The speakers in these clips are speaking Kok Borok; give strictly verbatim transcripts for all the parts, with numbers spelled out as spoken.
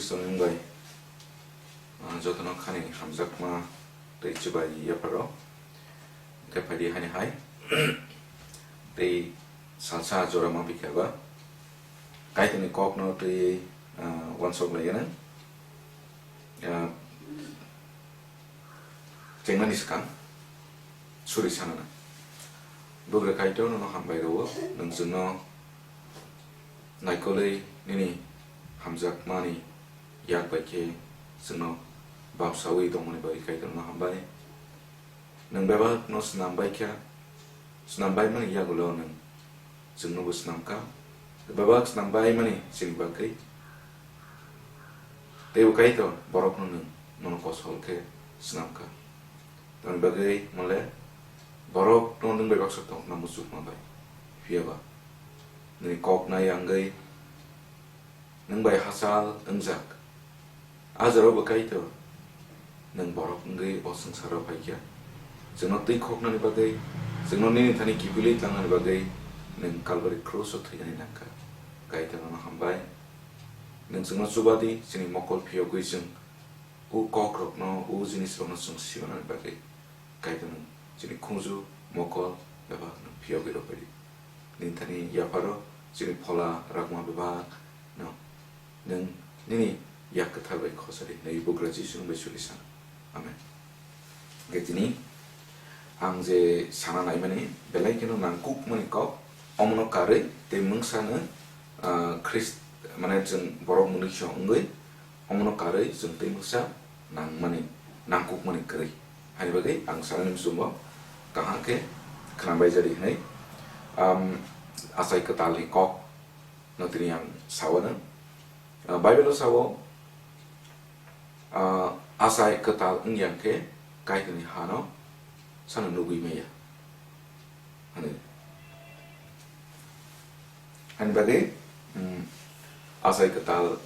Chwng bai, ah, jotono khani hamjakma tei chubai yapharo. Hwnkhe phaidi hani hai. Tei salsa jora ma bikha ba. Kaitorni kokno twi, ah, uansuk lai gana. Ah, chengnani swkang suri sanana. Bugra Kaitor nono hambai rwo, nwng chwngno naikolwi nini hamjakmani yak bai khe chwngno bapsaui tongmani bagwi Kaitor nono hambai. Nwng bebakno snam bai kha, snam bai mani yagulo nwng chwngnobo snam kha. Bebak snam bai mani chini bagwi. Teibo Kaitor borokno nwng nono kosol khe snam kha. Tamni bagwi mole borokno nwng bai baksa tongna muchukma bai. Phiya ba nini kok nai wngwi nwng bai hachal wngjak. A jorao bo Kaitor nwng borok wngwi o swngcharo phaikha. Chwngno twi khoknani bagwi, chwngno nini thani kiphilwi tlangnani bagwi nwng Kalvari krus o thwinani nangkha. Kaitor nono hambai. Nwng chwngno chubadi, chini mokol phiyogwi chwng o kokrokno, o jinisrokno chwng simanani bagwi. Kaitor nwng chini khungju, mokol, bebak nwng phiyogwi rwphai di. Nini thani yapharo chini phola rakma bebak no nwng nini yak kwthar bai khosari hwnwi Bugra Jisu nwng bai suri san. Amen. Hwnkhe tini ang je sana naimani belai kheno nangkukmani kok, omono karwi tei mungsa nwng, ah, Khrist, mane chwng borok mwnwi khe wngwi omono karwi chwng tei mungsa nangmani, nangkukmani kwrwi. Haini bagwi ang sanani muchungo kaham khe khna bai jadi hwnwi, um, Achai Kwtalni kok no tini ang sao no. Uh, Bible-o sao, uh, Achai Kwtal wngya khe Kaitorni hano sano nugwi maya. Hwnwi. Haini bagwi, mm, Achai Kwtal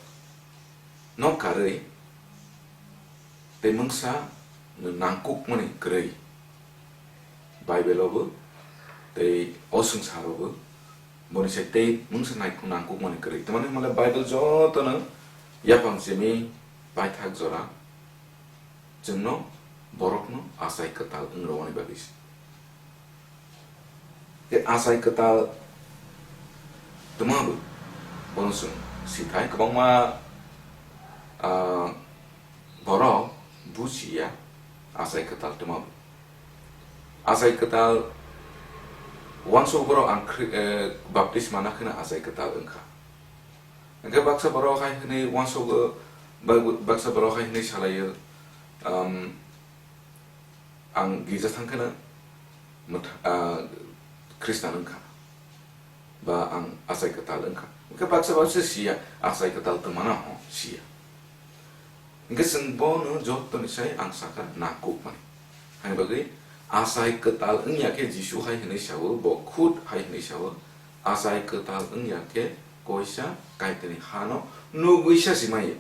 no karwi tei mungsa nangkukmani kwrwi Bible-o bo tei o swngcharo bo boni sai tei mungsa nai-, nangkukmani kwrwi. Tamani hwnmale Bible jotono yaphang simi paithak jora chwngno borokno Achai Kwtal wng rwmani bagwi se. Tei Achai Kwtal twma bo bono chwng sithai kwbangma, ah, borok bujiya Achai Kwtal twma bo. Achai Kwtal uansuk borok ang Khri-, eh, baptisma nakheno Achai Kwtal wngkha. Hwnkhe baksa borok hai hwnwi uansugo, bak-, baksa borok hai hwnwi salaio, um, ang girja thangkheno mwtha-, ah, Khristan wngkha, ba ang Achai Kwtal wngkha. Hwnkhe baksa baksa siya, Achai Kwtal twmano ho siya. Hwnkhe chwng bono jottoni sai ang sakha nangkukmani. Haini bagwi Achai Kwtal wngya khe Jisu hai hwnwi sao, bo khud hai hwnwi sao, Achai Kwtal wngya khe koisa Kaitorni hano nugwisa si maya.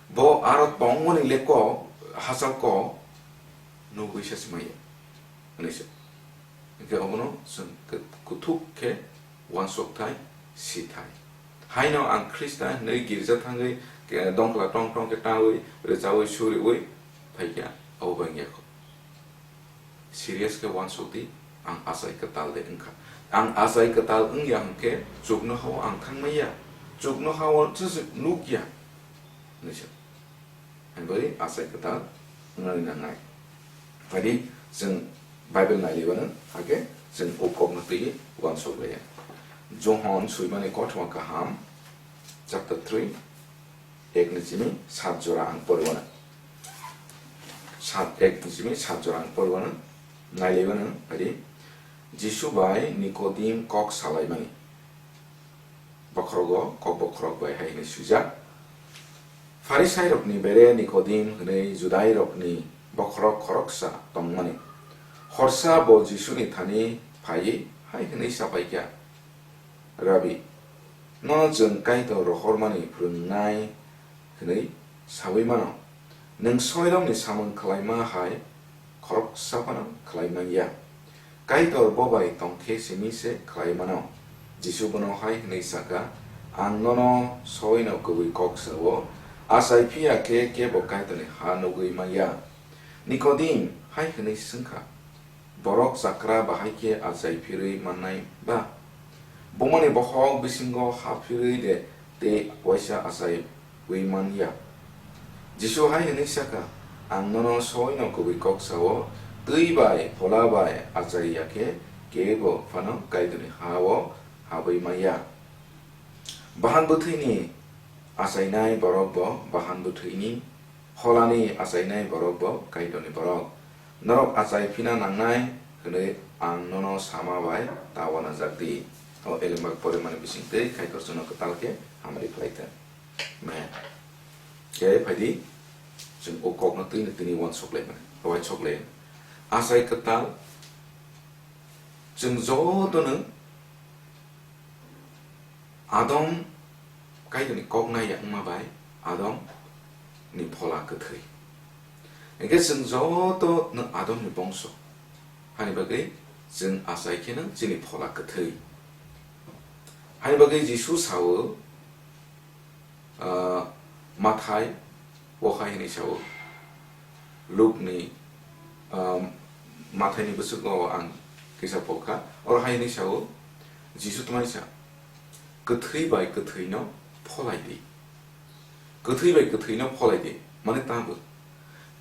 Bo aro tongmani le kok, hachal kok nugwisa si maya hwnwi sa. Hwnkhe obono chwng kwt-, kwthuk khe uansukthai, sithai. Haino ang Khristan hwnwi girja thangwi, ke-, dongkla tong tong khe tawi, rwchawi, suriwi phaikha, abo bai wngya kho. Serious khe uansuk di, ang Achai Kwtal de wngkha. Ang Achai Kwtal wngya hwnkhe chuknohao ang thangmaya, chuknohao chwswk nukya hwnwi sa. Haini bagwi Achai Kwtal wngnani nangnai. Phaidi chwng Bible nailaiwano, hakhe chwng o kokno twiwi uansuk laiya. Johon swimani kothoma kaham, chapter three, ek ni simi sat jora ang poriwano. Sat, ek ni simi sat jora ang poriwano, nailaiwano, phaidi Jisu bai Nikodim kok salaimani. Bokhorogo kok bokhorok bai hai hwnwi swijak, Pharisairokni bere Nikodim hwnwi Judairokni bokhorok khoroksa tongmani. Horsa bo Jisuni thani phaiwi hai hwnwi sa phaikha, "Rabi, nono chwng Kaitor rohormani phrwngnai hwnwi saui mano. Nwng soirokni samung khlaima hai khoroksa phano khlai man ya. Kaitor bo bai tong khe simi se khlai mano." Jisu bono hai hwnwi sa kha, "Ang nono soino kubui kok sa-o, Achai phiya khe kebo Kaitorni ha nugwi manya. Nikodim hai hwnwi swngkha, "Borok chakra bahai khe achai phirwi mannai ba? Bumani bohok bisingo ha phirwi de tei waisa achaiwi man ya?" Jisu hai hwnwi sakha, "Ang nono soino kubui kok sao, twi bai phola bai achai ya khe kebo phano Kaitorni ha-o habwi manya." Bahan bwthwini achainai borok bo bahan bwthwini, pholani achainai borok bo Kaitorni borok. Norok achai phina nangnai hwnwi ang nono sama bai ta uanajak di. O elembak porimani bisingtwi Kaitor chwngno kwtal khe hamari khlai thung. Amen. Khe phaidi, chwng o kokno twino tini uansuk lai mani, uansuk lai. Achai kwtal, chwng jotono Adam Kaitorni kok naiya wngma bai Adam ni phola kwthwi. Hwnkhe chwng joto no Adam ni bongso, hani bagwi chwng achai kheno chini phola kwthwi. Hani bagwi Jisu sao, ah, Mathai, o hai hwnwi sao, Lukni, ah, Mathaini bwswk o ang kisa pokha, oro hai hwnwi sao, Jisu tongmani sa, "Kwthwi bai kwthwino pholai di. Kwthwi bai kwthwino pholai di." Mane tamo?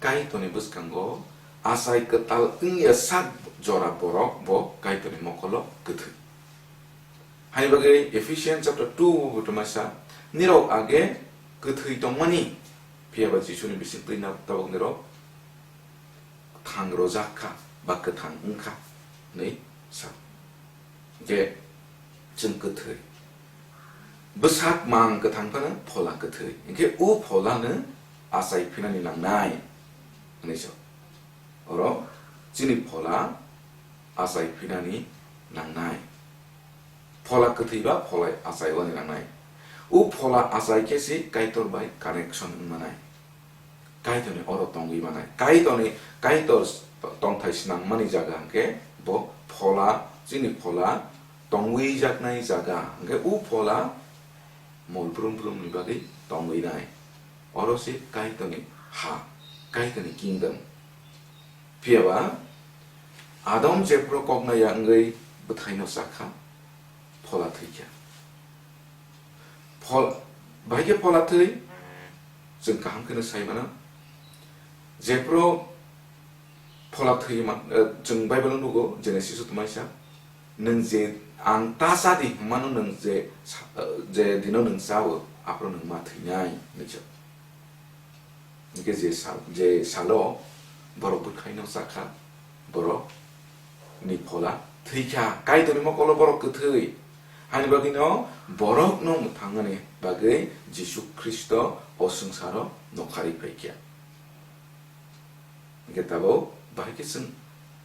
Kaitorni bwskango achai kwtal wngya sak jora borok bo Kaitorni mokolo kwthwi. Hai bagwi Ephesians chapter two bo tongmasa, "Nirok age kwthwi tongmani, phiya ba Jisuni bisingtwi na tabuk nirok thang rojak kha ba kwthang wng kha," hinwi sa. Je chwng kwthwi. Bwsak mang kwthang phano phola kwthwi. Hinkhe o pholano achai phinani nangnai, hinwi sa. Oro chini phola achai phinani nangnai. Phola kwthwi ba phola achai wani nangnai. O phola achai khe se Kaitor bai connection wng manai. Kaitorni oro tongwi manai. Kaitorni, Kaitor tongthai swnangmani jaga hwnkhe bo phola, chini phola tongwi jaknai jaga. Hwnkhe o phola mol brum brumni bagwi tongwi nai. Oro se Kaitorni ha, Kaitorni kingdom. Phiya ba Adam jephru koknaiya wngwi bwthaino chakha, phola thwikha. Phol-, bahai khe phola thwi, chwng kaham kheno sai mano. Jephru phola thwi man, eh, chwng Bible-o nugo, Genesis-o tongmani sa, "Nwng je ang ta cha di hwnmano nwng je sa-, eh, je dino nwng cha-o, aphuru nwng ma thwinai," hinwi sa. Hinkhe je sal, je salo borok bwthaino chakha, borok ni phola thwikha, Kaitorni mokolo borok kwthwi. Hani bagwino borokno mwthangnani bagwi Jisu Khristo o swngsaro nokharwi phaikha. Hinkhe tabuk bahai khe chwng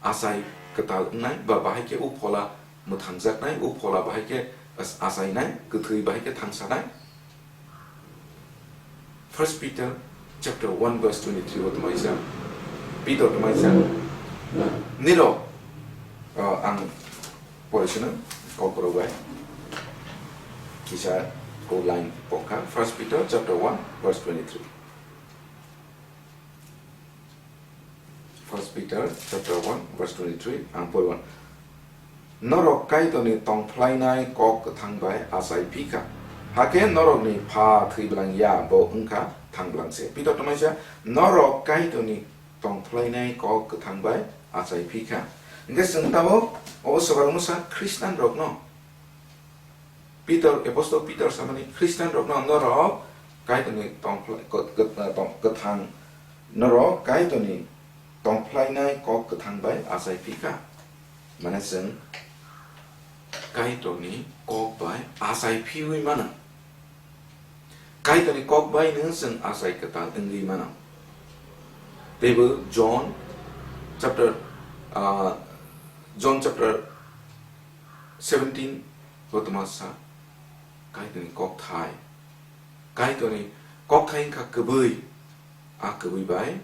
achai kwtal wngnai, ba bahai khe o phola mwthangjaknai, o phola bahai khe as-, achainai, kwthwi bahai khe thangsanai. First Peter chapter one verse twenty-three o tongmani sa, Peter tongmani sa, nirok, uh, ang pore sino, kok rok bai kisa o line pokha, First Peter chapter one verse twenty-three. First Peter chapter one verse twenty-three, ang pori one. Norok Kaitorni tongphlainai kok kwthang bai achai phikha. Hakhe norokni pha thwi blang ya, bo wngkha thang blang se. Peter tongmani sa, norok Kaitorni tongphlainai kok kwthang bai achai phikha. Hinkhe chwng tabuk o swbarokno sa Khristian rokno. Peter, Apostle Peter samani, Khristian rokno norok Kaitorni tongphlai-, kwt-, kwt-, tong-, kwthang, norok Kaitorni tongphlainai kok kwthang bai achai phikha. Mane chwng Kaitorni kok bai achai phiwi mano. Kaitorni kok bai no chwng achai kwtal wngwi mano. Teibo John chapter, ah, John chapter seventeen bo tongma sa, Kaitorni kokthai. Kaitorni kokthai wngkha kwbwi, a kwbwi bai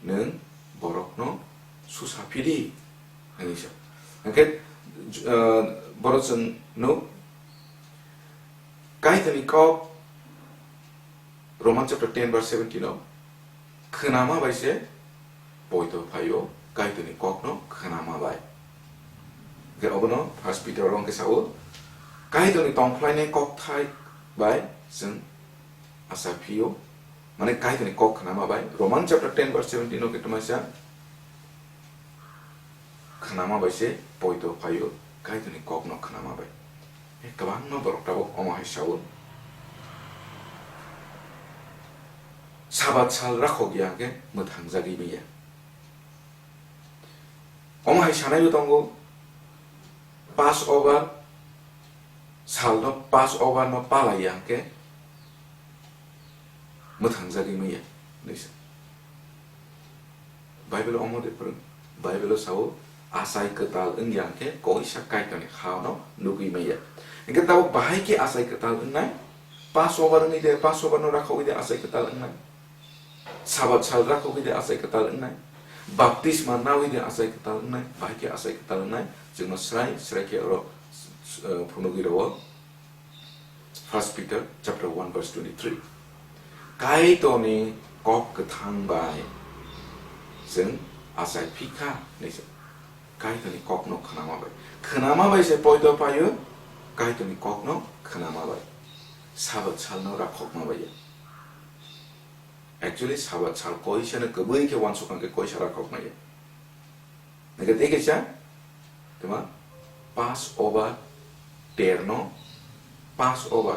nwng borokno susa phidi, hinwi sa. Hwnkhe, ah, borok chwng nuk, Kaitorni kok Roman chapter ten verse seventeen o, "Khwnama bai se poito phaio, Kaitorni kokno khwnama bai." Hwnkhe obono First Peter oro hwnkhe sao, "Kaitorni tongkhlainai kokthai bai chwng acha phio," mane Kaitorni kok khwnama bai. Roman chapter ten verse seventeen o khe twmai sa, "Khwnama bai se poito phaio, Kaitorni kokno khwnama bai." He kwbangma borok tabuk omo hai sao. Sabat sal rakhok ya hwnkhe mwthangjagwi manya. Omo hai sanaibo tongo, Passover salno, Passover no palaiya hwnkhe mwthangjagwi manya hinwi sa. Bible omo de phwrwng, Bible o sao, achai kwtal wngya hwnkhe koisa Kaitorni ha-o no nugwi manya. Hwnkhe tabuk bahai khe achai kwtal wngnai? Passover wngwi de, Passover no rakhogwi de achai kwtal wngnai? Sabat sal rakhogwi de achai kwtal wngnai? Baptisma nawi de achai kwtal wngnai? Bahai khe achai kwtal wngnai? Chwngno srai srai khe oro, uh, phunugwi rwo. First Peter chapter one verse twenty-three. Kaitorni kok kwthang bai chwng achai phikha hinwi sa. Kaitorni kokno khwnama bai. Khwnama bai se poito phaio, Kaitorni kokno khwnama bai. Sabat salno rakhokma bai ya. Actually, Sabat sal koisano kwbwi khe uansukha khe koisa rakhokma ya. Hwnkhe tei kaisa, tuma, Passover terno, Passover,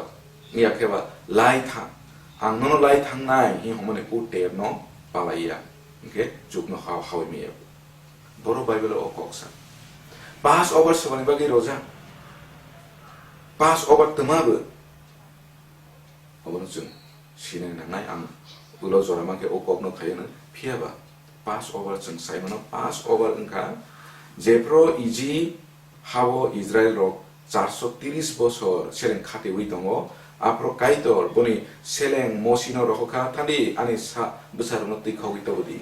wngya khe ba lai thang, ang nono lai thangnai, hwnwi hwnmani o terno palaiya, hwnkhe chukno ha-, hawi maya. Boro Bible o kok sa. Passover swbani bagwi rojak. Passover tuma bo. Obono chwng sinai nangnai, ang ulo jora mankhe o kokno khaiyano. Phiya ba Passover chwng sai mano, Passover wngkha jephru Iji ha-o Israil rok charso tris bosor seleng khatiwi tongo, aphuru Kaitor boni seleng Mosino rohorkha, "Thandi ani sa-, bwsarokno twi khogwi tobodi."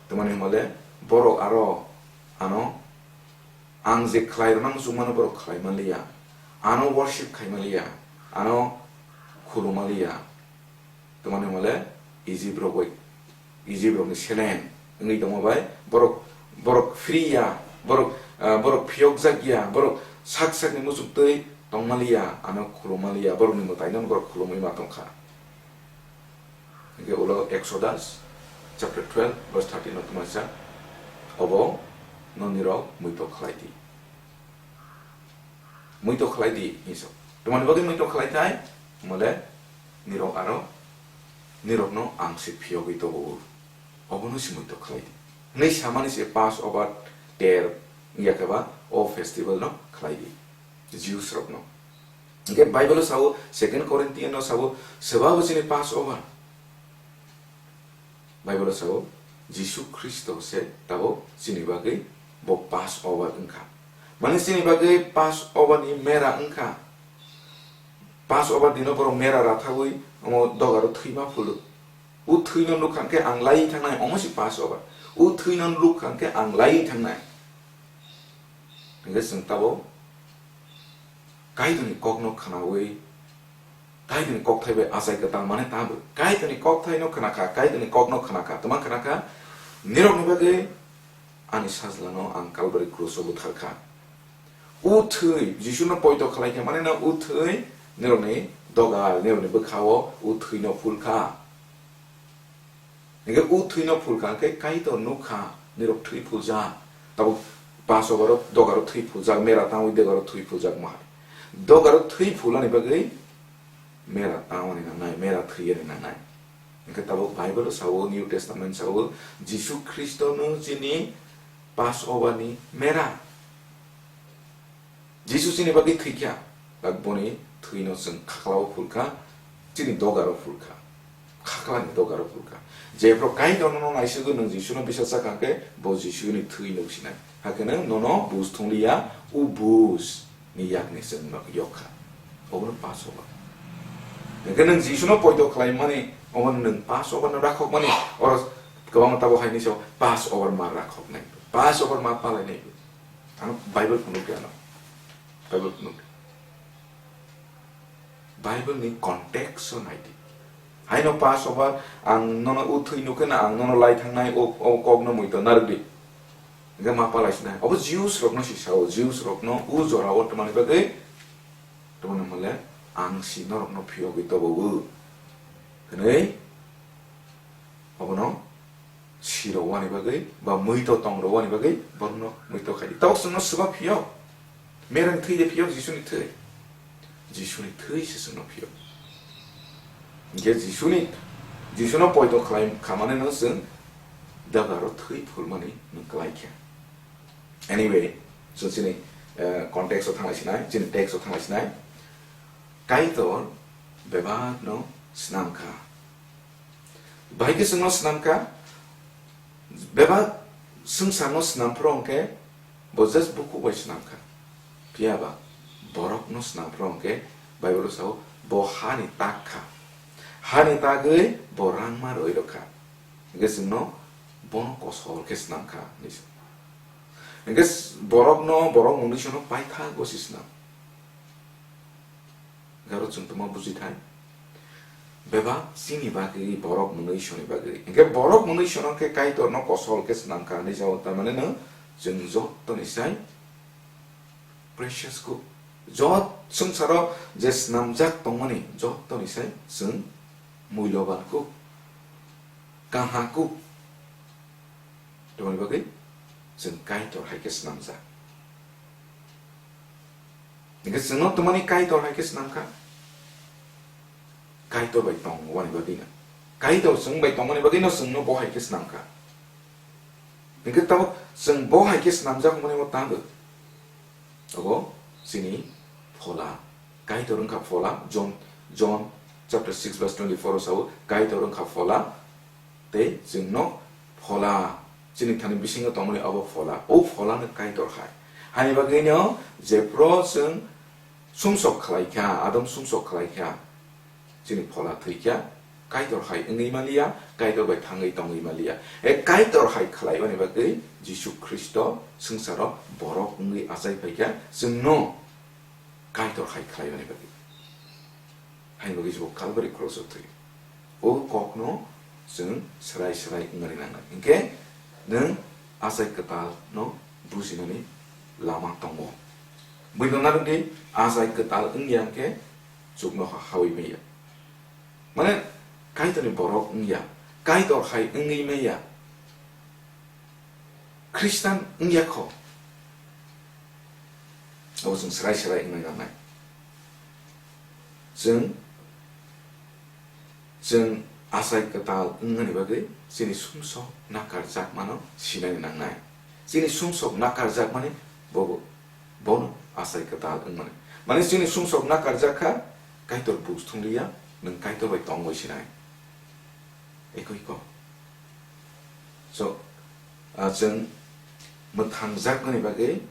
Tamani hwnmale borok aro ano ang je khlai rwna muchungmano borok khlai manliya, ano worship khai manliya, ano khulum manliya. Tamani hwnmale Ijip rok bai, Ijip rokni seleng wngwi tongma bai borok, borok free ya, borok, ah, borok phiyokjak ya, borok sak sakni muchuk twi tong manliya, ano khulum manliya, borokni mwtaino borok khulumwi ma tongkha. Hingke ulo Exodus chapter twelve verse thirteen no tongmani sa, "Obo no nirok muito khlai di." Muito khlai di hinwi sa. Tamoni bagwi muito khlai thai? Mole nirok aro nirokno ang se phiyogwi tobo. Obono se muito khlai di. Hinwi samani se Passover ter wngya khe ba o festival no khlai di. Jews rokno. Hingke Bible o sao, Second Corinthian no sao, swba bo chini Passover. Bible o sao, Jisu Khristo se tabo chini bagwi bo Passover wngkha. Mane chini bagwi Passover ni mera wngkha. Passover dino borok mera rathagwi omo dogaro thwi ma phulu. O thwino nukha khe ang laiwi thangnai, omo se Passover. O thwino nukha khe ang laiwi thangnai. Hingke chwng tabo Kaitorni kokno khnaui, Kaitorni kokthai bai achai kwtal mane tabo. Kaitorni kokthaino khnakha, Kaitorni kokno khnakha. Tama khnakha? Nirokni bagwi ani sajlano ang Kalbari kruso butharkha. O thwi, Jisuno poito khlaikha, mane no o thwi nirokni doga, nirokni bwkhao o thwino phulkha. Hingke o thwino phulkha, hingke Kaitor nukha, nirok thwi phuljak. Tabuk Passover o dogaro thwi phuljak, mera tangwi dogaro thwi phuljak ma hai. Dogaro thwi phulani bagwi mera tangmani nangnai, mera thwiyani nangnai. Hingke tabuk Bible o sao, New Testament sao, Jisu Khristono chini Passover ni mera. Jisu chini bagwi thwikha, bak boni thwino chwng khaklao phulkha, chini dogaro phulkha, khaklani dogaro phulkha. Jephru Kaitor nono naisugwi nwng Jisuno bisa chakha khe, bo Jisuni thwi nuksinai. Hakhe nwng nono bus thungliya, o bus ni yakni chwng nok yokkha. Obono Passover. Hingke nwng Jisuno poito khlaimani, omo nwng Passover no rakhokmani, oro kwbangma tabuk haini sao Passover ma rakhoknai, Passover ma palainai. Ano Bible phunuk ya ano. Bible phunuk. Bible ni context o nai di. Haino Passover, ang nono u thwi nukhe na, ang nono lai thangnai, o, o kokno muitu narwk di. Hingke ma palai sinai. Obo Jews rokno si sao, Jews rokno u jora o tongmani bagwi, tongmani hwnle ang si norokno phiyogwi tobogo. Hwnwi obono siro wani bagwi, ba muito tong ro wani bagwi, borokno muito khai di. Tabok chwngno swba phiyok. Mereng thwi de phiyok, Jisuni thwi. Jisuni thwi se chwngno phiyok. Hingke Jisuni, Jisuno poito khlai khamani no chwng dagaro thwi phulmani nwng klai kha. Anyway, so chini, eh, context o thanglai sinai, chini text o thanglai sinai. Kaitor bebak no snam kha. Bahai khe chwngno snam kha, bebak swngcharno snam phuru hwnkhe bo just bukhuk bai snam kha. Phiya ba borokno snam phuru hwnkhe Bible o sao bo hani tak kha. Hani tagwi bo rangma rwi rw kha. Hwnkhe chwngno bono kosol khe snam kha hinwi sa. Hwnkhe borokno, borok mwnwi sono paithak bo si snam. Garo chwng tongma bujithai. Bebak chini bagwi borok mwnwi soni bagwi. Hingke borok mwnwi sono khe Kaitorno kosol khe swnam kha hinwi jao, tamani no chwng jottoni sai precious kuk. Jot swngcharo je swnamjak tongmani jottoni sai chwng muiloban kuk, kaha kuk. Tamani bagwi chwng Kaitor hai khe swnamjak. Hingke chwngno tongmani Kaitor hai khe swnam kha. Kaitor bai tongmani bagwi no. Kaitor chwng bai tongmani bagwi no chwngno bo hai khe swnam kha. Hingke tabok chwng bo hai khe swnamjak wngmani bo tamo. Obo chini phola. Kaitor wngkha phola. John, John chapter six verse twenty-four o sao, Kaitor wngkha phola. Tei chwngno phola, chini thani bisingo tongmani obo phola, o pholano Kaitor hai. Hani bagwino jephru chwng sumsok khlai kha, Adam sumsok khlai kha, chini phola thwi kha, Kaitor hai wngwi maliya, Kaitor bai thangwi tongwi maliya. E Kaitor hai khlaimani bagwi Jisu Khristo swngcharo borok wngwi achai phai kha, chwngno Kaitor hai khlaimani bagwi. Haini bagwi se bo Calvary cross o thwi. O kokno chwng swrai swrai wngnani nangnai. Hinkhe nwng achai kwtalno bujinani lama tongo. Buino narwkdi, achai kwtal wngya hinkhe chuknoha hawi maya. Mane, Kaitorni borok wngya, Kaitor hai wngwi maya. Khristan wngya kho. Abo chwng swrai swrai wngnai nangnai. Chwng, chwng achai kwtal wngnani bagwi chini sumsok nakarjakmano sinani nangnai. Chini sumsok nakarjakmani bobo, bono achai kwtal wngmani. Mane chini sumsok nakarjak kha, Kaitor buj thungliya, nwng Kaitor bai tongwi sinai. Eko eko. So, ah, chwng mwthangjakmani bagwi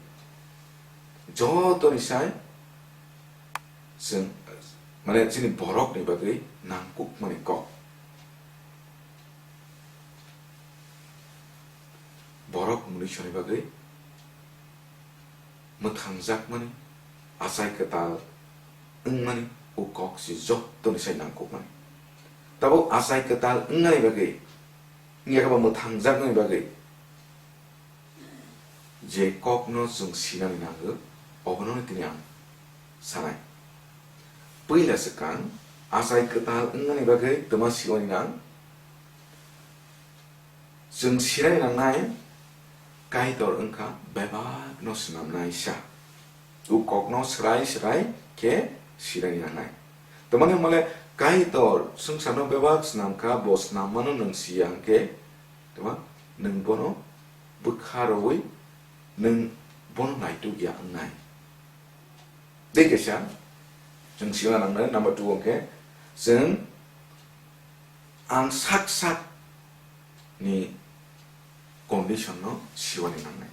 jotoni sai chwng, mane, chini borokni bagwi nangkukmani kok. Borok mwnwisoni bagwi mwthangjakmani, achai kwtal wngmani o kok se jottoni sai nangkukmani. Tabuk achai kwtal wngnani bagwi, wngya khe bo mwthangjakmani bagwi je kokno chwng sinani nango, obono tini ang sanai. Puila swkang, achai kwtal wngnani bagwi twma siwani nang. Chwng sinani nangnai, Kaitor wngkha bebakno swnamnaisa. O kokno swrai swrai khe sinani nangnai. Tamani hwnmale Kaitor swngcharno bebak swnamkha, bo swnammano nwng siya hwnkhe, tama, nwng bono bwkha rwui nwng bono naitukya wngnai. Tei kaisa, chwng sina nangnai, number two hwnkhe, chwng ang sak sak ni condition no siwani nangnai.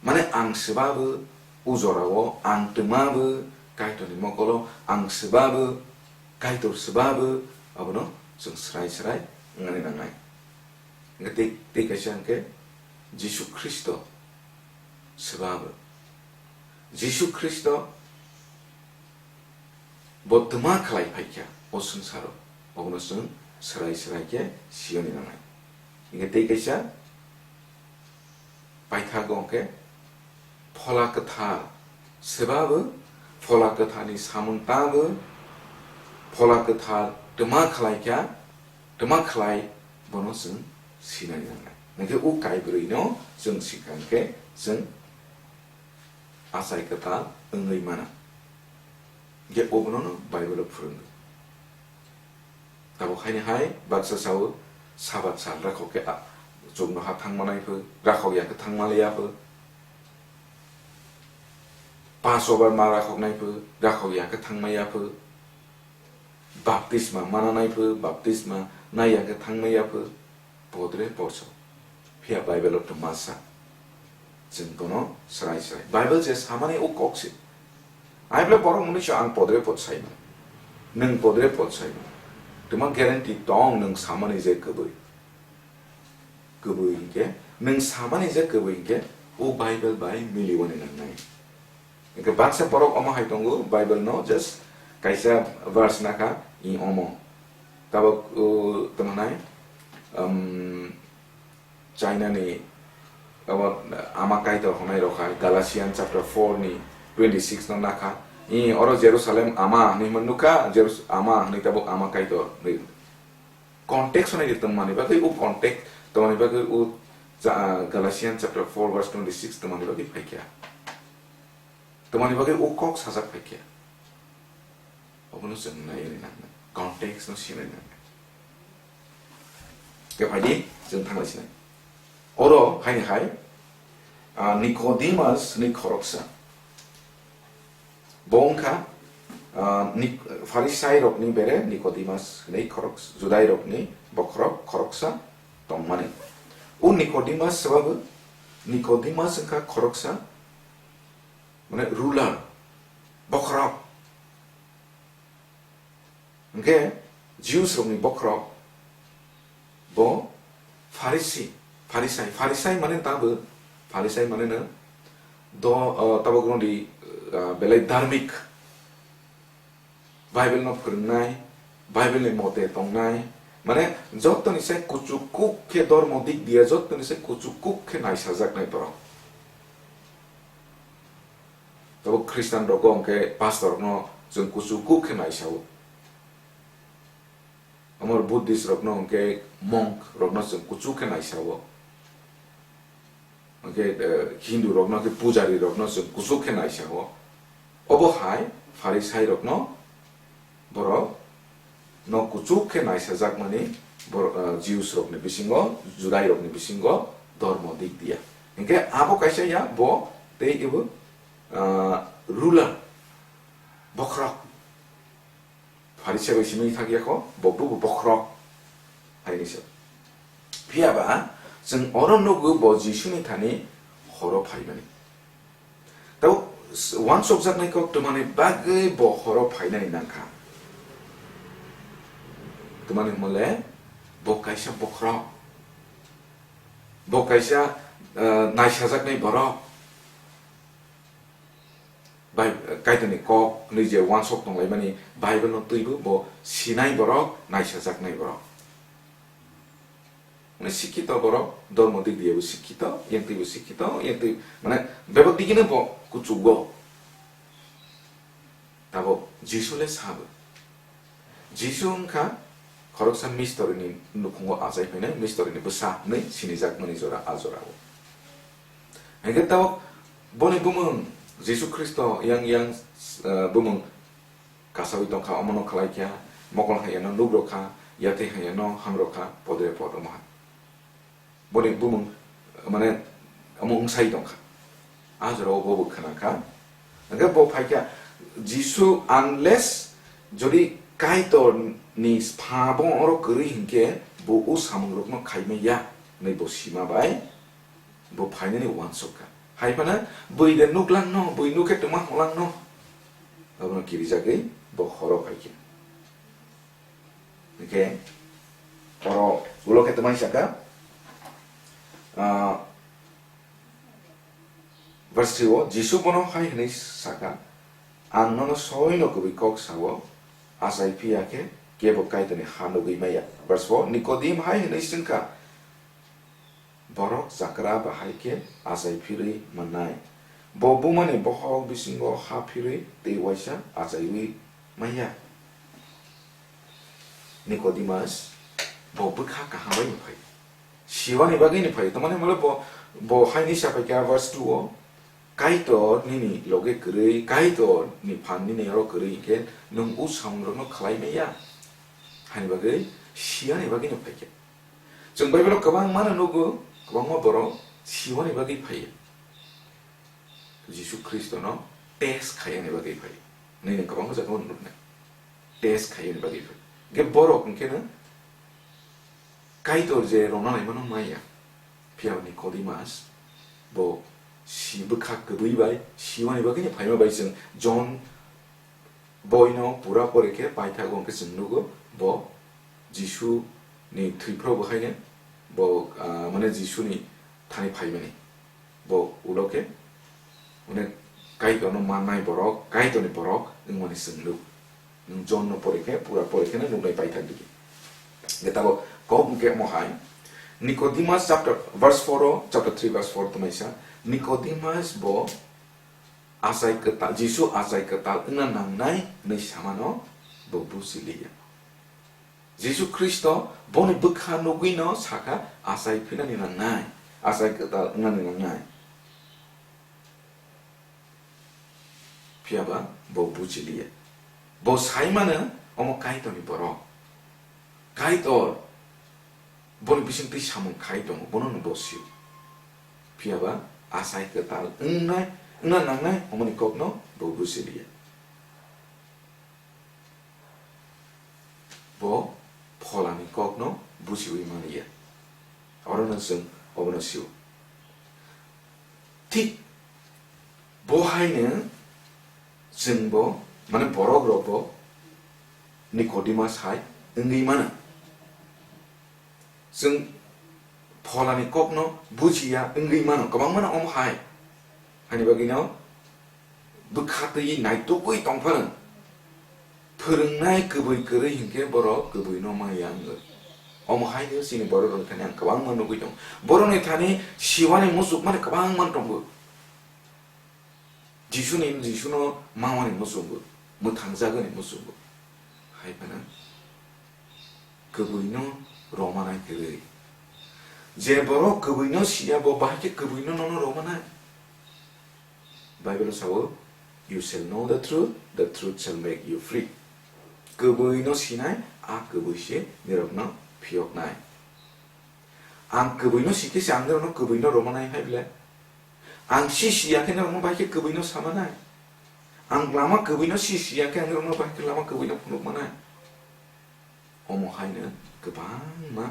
Mane ang swbabo, o jorao ang twmabo, Kaitorni mokolo ang swbabo, Kaitor swbabo, abono chwng swrai swrai wngnani nangnai. Hingke tei, tei kaisa hingke Jisu Khristo swbabo. Jisu Khristo bo twma khlai phaikha o swngcharo, obono chwng Swrai swrai khe siyoni nangnai. Hingkhe tei kaisa paithago hwnkhe Phola Kwthar swbabo, Phola Kwtharni samung tabo, Phola Kwthar twma khlai kha, twma khlai bono chwng sinani nangnai. Hingkhe o kaibrwino chwng sikha hwnkhe chwng achai kwtal wngwi mano. Hingkhe obono Bible-o phwrwngo. Tabuk haini hai baksa sao, Sabat sal rakhok khe a-, chuknoha thangma nai pho, rakhok ya khe thangma liya pho. Passover ma rakhok nai pho, rakhok ya khe thangma ya pho. Baptisma mana nai pho, baptisma nai ya khe thangma ya pho. Podre porso. Phiya Bible-o twma sa. Chwng bono swrai swrai. Bible je samani o kok se. Ai bole borok mwnwi se ang podre pod saimano. Nwng podre pod saimano. Twma guarantee tong nwng samani je kwbwi. Kwbwi hinkhe, nwng samani je kwbwi hinkhe, o Bible bai miliwani nangnai. Hingkhe baksa borok omo hai tongo, Bible no just kaisa verse nakha, i omo. Tabuk, uh, tamo nai, um, China ni abo Ama Kaitor hwnwi rok hai Galatian chapter four ni twenty six no nakha. I oro Jerusalem Ama hwnwi man nukha, Jerus-, Ama hwnwi tabuk Ama Kaitor hwnwi. Context hwnwi tongmani bagwi o context tongmani bagwi o cha-, Galatian chapter four verse twenty six tongmani bagwi phaikha. Tongmani bagwi o kok sajak phaikha. Obono chwng naiwi nangnai. Context no sinai nangnai. Khe phaidi chwng thanglai sinai. Oro haini hai, ah, Nicodemus hwnwi khoroksa. Bo wngkha, ah, Nik-, Pharisai rokni bere Nicodemus hwnwi khorok-, Judai rokni bokhorok khoroksa tongmani. O Nicodemus swbabo, Nicodemus wngkha khoroksa, mane ruler, bokhorok. Hingkhe Jews rokni bokhorok bo Pharisi, Pharisai, Pharisai mane tabo, Pharisai mane no do, o, tabuk rwdi, o, belai dharmik, Bible no phwrwngnai, Bible ni mote tongnai, mane jottoni se kuchuk kuk khe dormo dik diya, jottoni se kuchuk kuk khe naisajaknai borok. Tabuk Christian rogo hwnkhe pastor no chwng kuchuk kuk khe naisao. Amor Buddhist rokno hwnkhe monk rokno chwng kuchuk khe naisao. Hwnkhe, eh, Hindu rokno khe pujari rokno chwng kuchuk khe naisao. Obo hai Pharisai rokno borok no kuchuk khe naisajakmani bor-, ah, Jews rokni bisingo, Judai rokni bisingo dormo dik diya. Hinkhe abo kaisa ya bo tei ebo, ah, ruler, bokhorok. Pharisai bai simi thak ya kho, bo bo bokhorok. Haini se. Phiya ba, chwng oro nugo bo Jisuni thani horo phaimani. Tei uansukjaknai kok twmani bagwi bo horo phainani nangkha. Twmani hwnle bo kaisa bokhorok. Bo kaisa, eh, naisajaknai borok. Bai-, Kaitorni kok hwnwi je uansuk tonglaimani Bible-no twibo bo sinai borok, naisajaknai borok. Mane sikkito borok, dormo dik diye bo sikkito, yang twi bo sikkito, yang twi, mane bebak digino bo kuchugo. Tabuk Jisu le sabo. Jisu wngkha khoroksa mistorini nukhungo achai phainai, mistorini bwsa hwnwi sinijakmani jora a jorao. Hinkhe tabuk boni bumung Jisu Khristo yang, yang, eh, bumung kasawi tongkha, omono khlaikha, mokol haiyano nukrokha, yathai haiyano hamrokha, podre pod omoha. Boni bumung, mane, omo wngsai tongkha. A jorao bobo khwnakha. Hingkhe bo phaikha, Jisu, unless jodi Kaitorni pha bo oro kwrwi hinkhe, bo o samungrokno khaimaya, hwnwi bo sima bai, bo phainani uansukha. Hai phano, bui de nuklangno, bui nukhe twma hwnlangno. Abono kirijagwi bo horo phaikha. Hingkhe oro ulo khe twmai saka, ah, verse three o Jisu bono hai hwnwi saka, "Ang nono soino kwbwi kok sao, achai phiya khe kebo Kaitorni ha nugwi maya. Verse four, Nikodim hai hwnwi swngkha, "Borok jakra bahai khe achai phirwi mannai? Bo bumani bohok bisingo ha phirwi tei uaisa achaiwi manya?" Nikodimas bo bwkha kaham bai phai. Siwani bagwi ni phai. Tamani hwnle bo, bo haini sa phaikha verse two o, "Kaitor nini loge kwrwi, Kaitor ni phan nini oro kwrwi, hinkhe nwng o samungrokno khlai maya," hani bagwi siwani bagwi ni phaikha. Chwng Bible o kwbangma no nugo, kwbangma borok siwani bagwi phaiya. Jisu Khristono test khaiyani bagwi phai. Nini kwbangma jagao nuknai. Test khaiyani bagwi phai. Ge borok hwnkhe no Kaitor je rwna naimano maya. Phiya Nikodimas bo si bwkha kwbwi bai siwani bagwi no phaima bai chwng John boino pura pore khe paithago hwnkhe chwng nugo bo Jisu ni thwiphro bo haino bo, ah, mane Jisu ni thani phaimani. Bo ulo khe, mane, Kaitorno mannai borok, Kaitorni borok wngmani chwng nuk. Nwng John no pore khe, pura pore khe no nuknai paithak digi. Ge tabo kok hwnkhe omo hai, Nicodemus chapter, verse four o, chapter three verse four tongnaisa, Nicodemus bo achai kwtal, Jisu achai kwtal wngna nangnai hwnwi samano bo buji liya. Jisu Khristo boni bwkha nugwino sakha, achai phinani nangnai, achai kwtal wngnani nangnai. Phiyaba bo buji liya. Bo sai mano omo Kaitorni borok. Kaitor boni bisingtwi samung khai tongo, bono no bo sio. Phiyaba achai kwtal wngnai, wngna nangnai omoni kokno bo buji liya. Bo pholani kokno bujiwi manliya. Orono chwng obono sio. Thik bo haino chwngbo, mane, borok rokbo Nicodemus hai wngwi mano. Chwng pholani kokno bujiya wngwi mano, kwbangmano omo hai. Hani bagwino bwkha twi naitugwi tongphano, phwrwngnai kwbwi kwrwi hinkhe borok kwbwino maya wngo. Omo hai khe chini borok rokni thani ang kwbangma nugwi tongo. Borokni thani siwani muchukmani kwbangma tongo. Jisuni, Jisuno mamani muchungo, mwthangjagani muchungo. Hai phano kwbwino romanai kwrwi. Je borok kwbwino siya, bo bahai khe kwbwino nono romanai? Bible o sao, "You shall know the truth, the truth shall make you free." Kwbwino sinai, a kwbwi se nirokno phiyoknai. Ang kwbwino sikhe se ang norokno kwbwino romanai hai ble? Ang si siya khe norokno bai khe kwbwino samanai? Ang lama kwbwino si siya khe ang norokno bai khe lama kwbwino phunukmanai? Omo haino kwbangma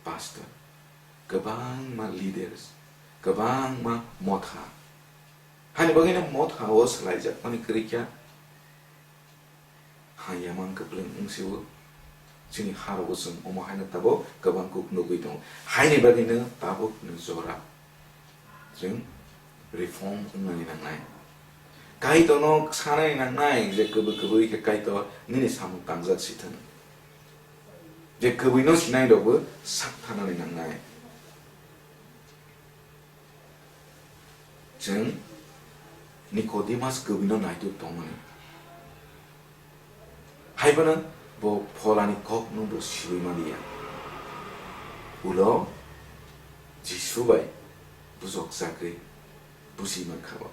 pastor, kwbangma leaders, kwbangma motha. Hani bagwino motha o swlaijakmani kwrwi kha. Hayamang kwplwng wngsiwo. Chini harogo chwng omo haino tabuk kwbang kuk nugwi tongo. Haini bagwino tabukni jora chwng reform wngnani nangnai. Kaitorno sanani nangnai je kwbwi kwbwi khe Kaitor nini samung tangjak sithwng. Je kwbwino sinai rokbo sak thanani nangnai. Chwng Nicodemus kwbwino naituk tongmani. Hai phano bo pholani kokno bo siwi manliya. Ulo Jisu bai bujokjagwi buji mankha bo.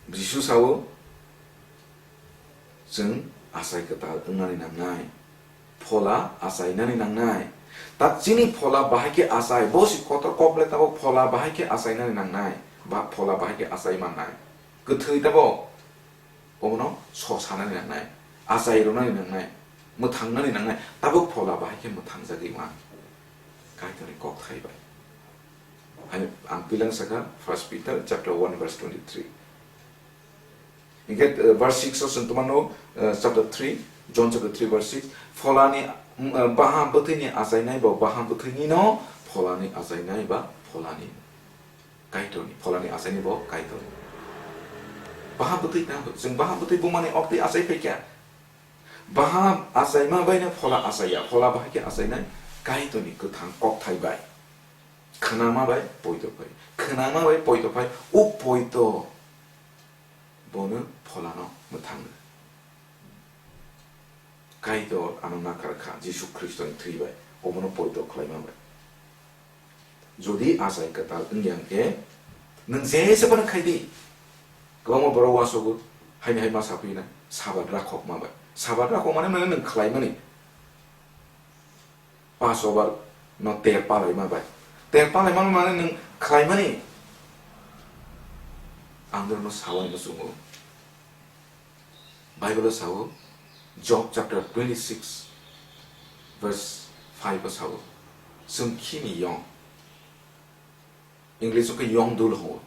Jisu sao, chwng achai kwtal wngnani nangnai, phola achainani nangnai. Ta chini phola bahai khe achai, bo si kotor kok le tabuk phola bahai khe achainani nangnai, ba phola bahai khe achai mannai. Kwthwi tabuk obono so sanani nangnai, achai rwnani nangnai, mwthangnani nangnai, tabuk phola bahai khe mwthangjagwi man. Kaitorni kokthai bai. Ani ang pilang saka First Peter chapter one verse twenty-three. Hinkhe, eh, verse six o chwng twmano, eh, chapter three, John chapter three verse six, pholani, mm, eh, baha bwthwini achainai bo baha bwthwini no pholani achainai ba pholani Kaitorni, pholani achaini bo Kaitorni. Baha bwthwi tang, chwng baha bwthwi bumani oktwi achai phaikha. Baha achaima bai no phola achaiya, phola bahai khe achainai? Kaitorni kwthang kokthai bai. Khwnama bai poito phai, khwnama bai poito phai, o poito bono pholano mwthango. Kaitor ano nakarkha Jisu Khristoni thwi bai, obono poito khlaima bai. Jodi achai kwtal wngya hwnkhe, nwng jesa phano khai di. Kwbangma borok uansukgo, haini hai ma saphi na, Sabat rakhokma bai. Sabat rakhokmani mane nwng khlaimani. Passover no ter palaima bai. Ter palaima mane nwng khlaimani. Ang norokno sawani muchungo. Bible o sao, Job chapter twenty-six, verse five o sao, chwng khini yong. English o khe yong dul hwngo.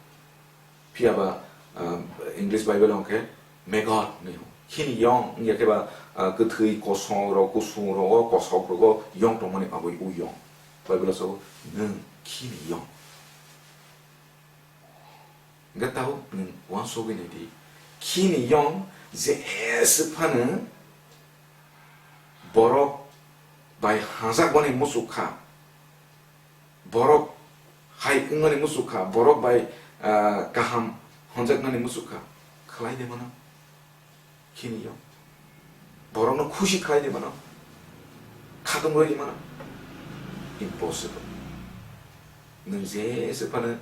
Phiya ba, ah, English Bible o khe maggot hinwi hwngo. Khini yong wngya khe ba, ah, kwthwi kosong rok, kusung rok, o kosok rok o yong tongmani aboi o yong. Bible o sao, nwng khini yong. Hwnkhe tabuk nwng uansugwi nai di. Khini yong jesa phano borok bai hajak boni muchuk kha. Borok hai wngmani muchuk kha. Borok bai, ah, kaham hwnjaknani muchuk kha. Khlai de mano. Khini yong. Borokno khusi khlai di mano. Khatung rwi di mano. Impossible. Nwng jesa phano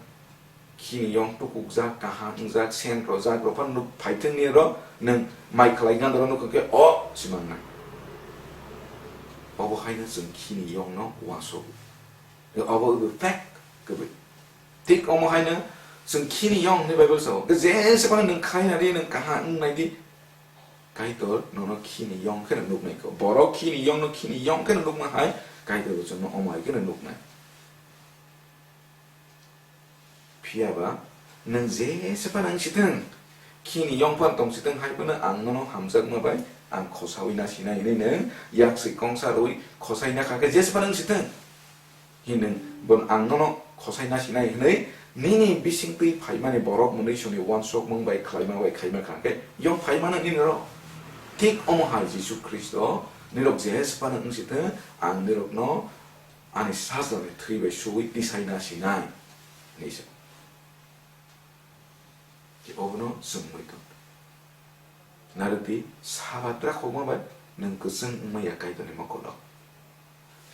khini yong tukukjak, kaham wngjak, sen rojak, rok phano nuk phaithwng ni ro, nwng mai khlai ganda rok nuk khe o simangnai. Obo haino chwng khini yongno uansuk. Obo wngwi fact kwbwi. Thik omo haino chwng khini yong hwnwi Bible sao. Jesa phano nwng khlai nai di, nwng kaham wng nai di. Kaitor nono khini yong kheno nuknai kho. Borok khini yongno khini yong kheno nukma hai, Kaitor bo chwngno omo hai kheno nuknai. Phiya ba, nwng jesa phano wng sithwng, khini yong phano tong sithwng hai phano ang nono hamjakma bai ang khosaui na sinai hwnwi nwng yaksi kongsa rwi khosai na kha khe jesa phano wng sithwng. Hinwi nwng, bo ang nono khosai na sinai hwnwi, nini bisingtwi phaimani borok mwnwisoni uansukmung bai khlaima bai khaima kha khe, yong phaimano nini rok. Thik omo hai Jisu Khristo, nirok jesa phano wng sithwng, ang nirokno ani sajlani thwi bai suwi tisai na sinai, hwnwi sa. Obono chwngwi tong. Narwkdi, Sabat rakhokma bai nwng kwchwng wngma ya Kaitorni mokolo.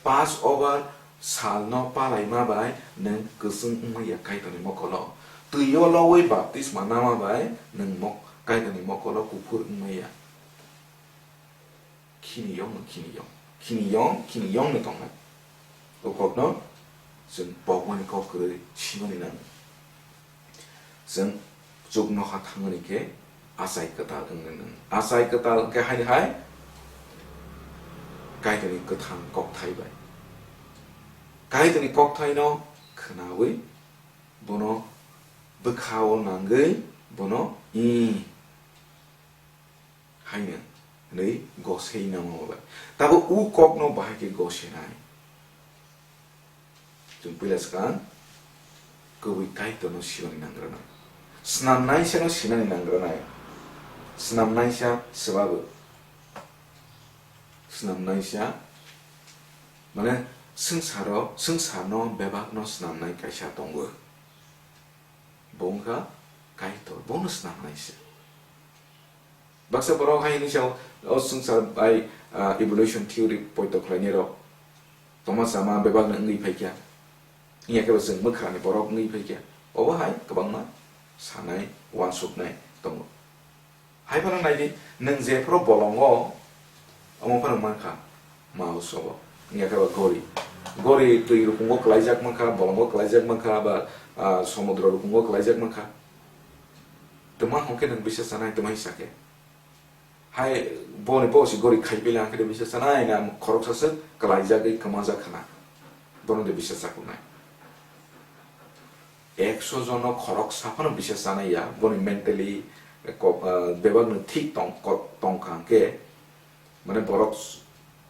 Passover salno palaima bai nwng kwchwng wngma ya Kaitorni mokolo. Twio lowi baptisma nama bai nwng mok-, Kaitorni mokolo kuphur wngma ya. Khini yong no khini yong. Khini yong, khini yong no tongnai. O kokno chwng pokmani kok kwrwi simani nango. Chwng chuk nokha thangmani khe achai kwtal wngwi nango. Achai kwtal wngkhe haini hai Kaitorni kwthang kokthai bai. Kaitorni kokthaino khwnawi bono bwkhao nangwi bono i haino hwnwi gosei nangma bai. Tabuk u kokno bahai khe gosenai. Chwng puila swkang kwbwi Kaitorno sibani nangranai. Snamnaisano sinani nangranai. Snamnaisa swbago. Snamnaisa, mane, swngcharo, swngcharno bebakno snamnai kaisa tongo. Bo wngkha Kaitor, bono snamnaisa. Baksa borok hai hwnwi sao, o swngchar bai, ah, evolution theory poito khlainai rok tongma chama bebakno wngwi phaikha. Wngya khe bo chwng mwkhrani borok wngwi phaikha. Obo hai kwbangma sanai, uansuknai tongo. Hai phano nai di, nwng jephru bolongo, omo phano mankha, mouse obo. Wngya khe ba gori. Gori twi rukungo kwlaijak mankha, bolongo kwlaijak mankha, ba, ah, somudro rukungo kwlaijak mankha. Twma hwn khe nwng bisa chanai, twma hisa khe. Hai boni bo se gori khai pele ang khe de bisa chanai na, khoroksa se kwlaijagwi kwmajak khna. Bono de bisa chakunai. Ekso jono khoroksa phano bisa chanai ya, boni mentally, eh, kok, ah, bebak no thik tong, kok tong kha hwnkhe, mane borok s-,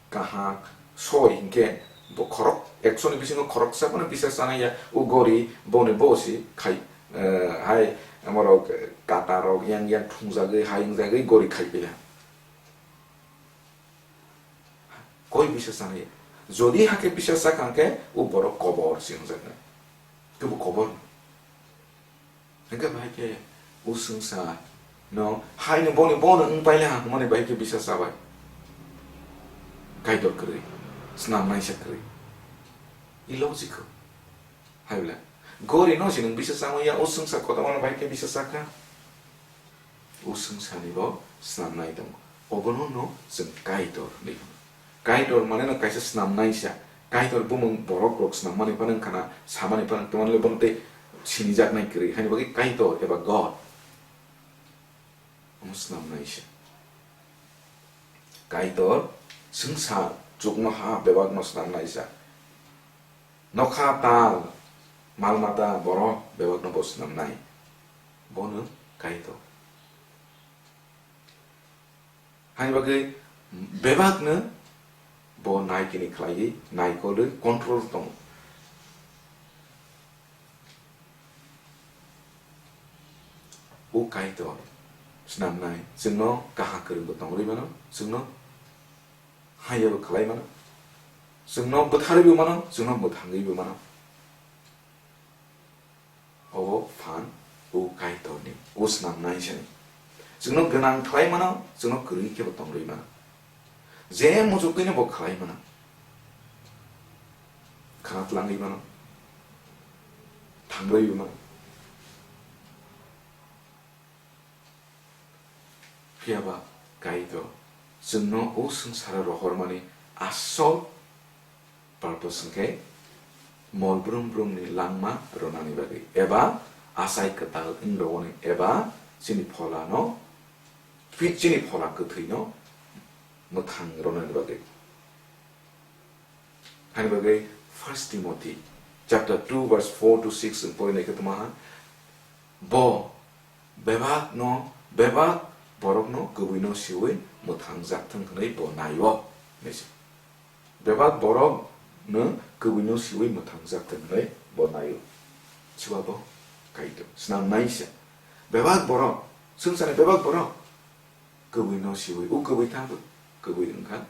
kaham soi hinkhe bo khorok ekso ni bisingo khoroksa phano bisa chanai ya, o gori boni bo se khai, eh, hai amorok, eh, kata rok yang yang thungjagwi, hai wngjagwi gori khai pila. Koi bisa chanai? Jodi hakhe bisa chakha hwnkhe o borok kobor se wngjaknai. Kebo kobor. Hwnkhe bahai khe o swngsa no haino boni bono wng paile ha hwnmani bahai khe bisa chabai. Kaitor kwrwi, snam naisa kwrwi. Illogical. Hai bwle, gori no se nwng bisa chamaya, o swngsa kotorma no bahai khe bisa chakha. O swngsa ni bo snam nai tongo. Obono no chwng Kaitor hinwi hwno. Kaitor mane no kaisa snam naisa. Kaitor bumung borok rok snam mani phano wngkha na, samani phano wngkha na, bono tei sinijaknai kwrwi. Haini bagwi Kaitor eba God. Omo snam naisa. Kaitor swngsa chuknoha bebakno snam naisa. Nokha tal, mal mata, borok bebakno bo snamnai. Bono Kaitor. Hani bagwi bebakno bo naikini khlaiwi, naikolwi control tongo. O Kaitor snamnai, chwngno kaham kwrwngbo tongwi mano, chwngno Haiyabo khlai mano. Chwngno bwtharwibo mano, chwngno mwthangwibo mano. Obo phan o Kaitorni, o snamnai sani. Chwngno gwnang khlai mano, chwngno kwrwi khebo tongwi mano. Je muchukgwino bo khlai mano. Khna tlangwi mano. Thangrwibo mano. Phiya ba Kaitor chwngno o swngcharo rohormani asol purpose hwnkhe mol brum brumni langma rwnani bagwi eba achai kwtal wng rwoni eba chini pholano, phi-, chini phola kwthwino mwthang rwnani bagwi. Hani bagwi First Timothy chapter two verse four to six chwng pori naikhe tongma ha. Bo bebak no, bebak borok no kwbwi no siwi mwthang jak thung hwnwi bo naio, hinwi se. Bebak borok no kwbwi no siwi mwthang jak thung hwnwi bo naio. Chiba bo Kaitor snam naisa. Bebak borok, swngcharni bebak borok kwbwi no siwi, o kwbwi tha bo, kwbwi wngkha.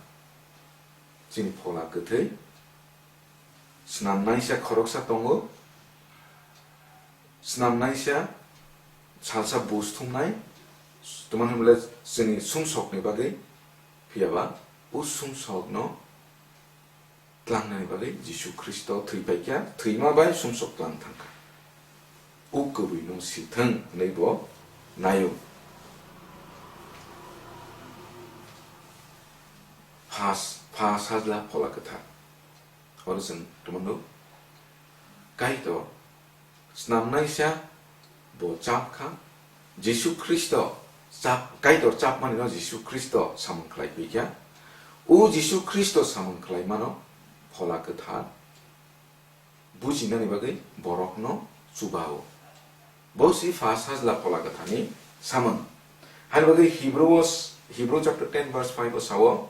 Chini phola kwthwi, snam naisa khoroksa tongo, snam naisa salsa buj thumnai, tongmani hwnle chini sumsokni bagwi, phiya ba o sumsokno tlangnani bagwi Jisu Khristo thwi paikha, thwima bai sumsok tlang thangkha. O kwbwi no si thung hwnwi bo naio. Phas-, pha sajla phola kwthar. Oro chwng tongmano Kaitor snam naisa bo chap kha. Jisu Khristo chap, Kaitor chapmani no Jisu Khristo samung khlai phi kha. O Jisu Khristo samung khlai mano phola kwthar bujinani bagwi borokno chubao. Bo si pha sajla phola kwthani samung. Hani bagwi Hebrew o, Hebrew chapter ten verse five o sao,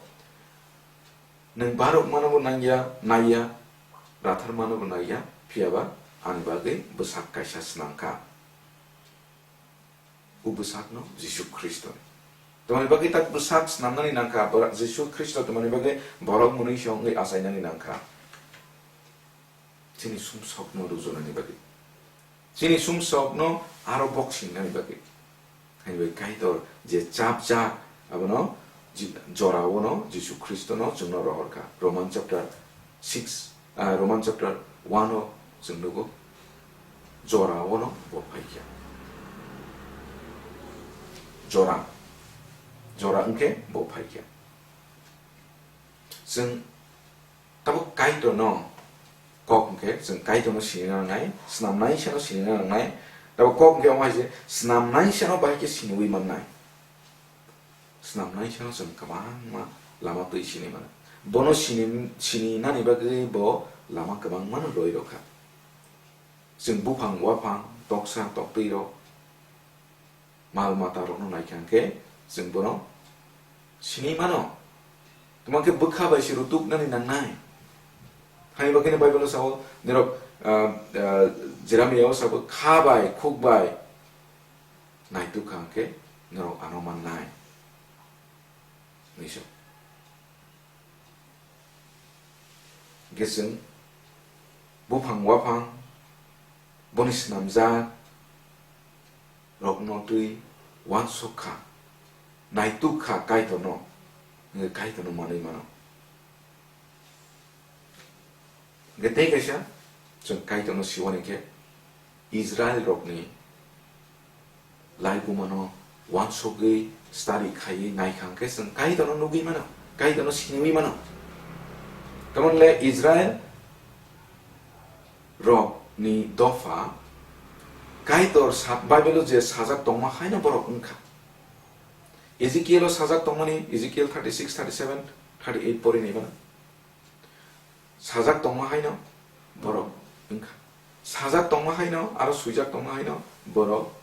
"Nwng barok mano bo nangya, naiya, rathar mano bo naiya, phiya ba ani bagwi bwsak kaisa snam kha." O bwsakno Jisu Khristo. Tamoni bagwi tak bwsak snamnani nangkha, bora-, Jisu Khristo tamoni bagwi borok mwnwi se wngwi achainani nangkha. Chini sumsokno rujunani bagwi. Chini sumsokno aro boksingnani bagwi. Hai bai Kaitor je chapjak, abono ji-, jorao no Jisu Khristono chwngno rohor kha. Roman chapter six, ah, Roman chapter one o chwng nugo, jorao no bo phai kha. Jora, jora wngkhe bo phai kha. Chwng tabuk Kaitorno kok hwnkhe, chwng Kaitorno sinina nangnai, snamnaisano sinina nangnai. Tabuk kok hwnkhe omo hai se, snamnaisano bahai khe siniwi mannai. Snamnaisano chwng kwbangma lama twi sini mano. Bono sini, sininani bagwi bo lama kwbangmano rwi rwkha. Chwng buphang, waphang, toksa, toktwirok, mal matarokno naikha hwnkhe chwng bono sinwi mano. Tamo khe bwkha bai se rutuknani nangnai. Hani bagwino Bible-o sao, nirok, ah, ah, Jeremiah-o sabo, "Kha bai, khuk bai naituk kha hwnkhe norok ano mannai," hinwi sao. Hwnkhe chwng buphang waphang boni swnamjak rokno twi uansuk kha, naituk kha Kaitorno, hwnkhe Kaitorno manwi mano. Hwnkhe tei kaisa chwng Kaitorno siwani khe Israel rokni laibumano uansugwi study khaiwi naikha hwnkhe chwng Kaitorno nugwi mano, Kaitorno siniwi mano. Tamoni le Israel rokni dopha Kaitor sa-, Bible-o je sajak tongma haino borok wngkha. Ezekiel-o sajak tongmani, Ezekiel thirty-six, thirty-seven, thirty-eight pori naimano. Sajak tongma haino borok wngkha. Sajak tongma haino, aro swijak tongma haino borok,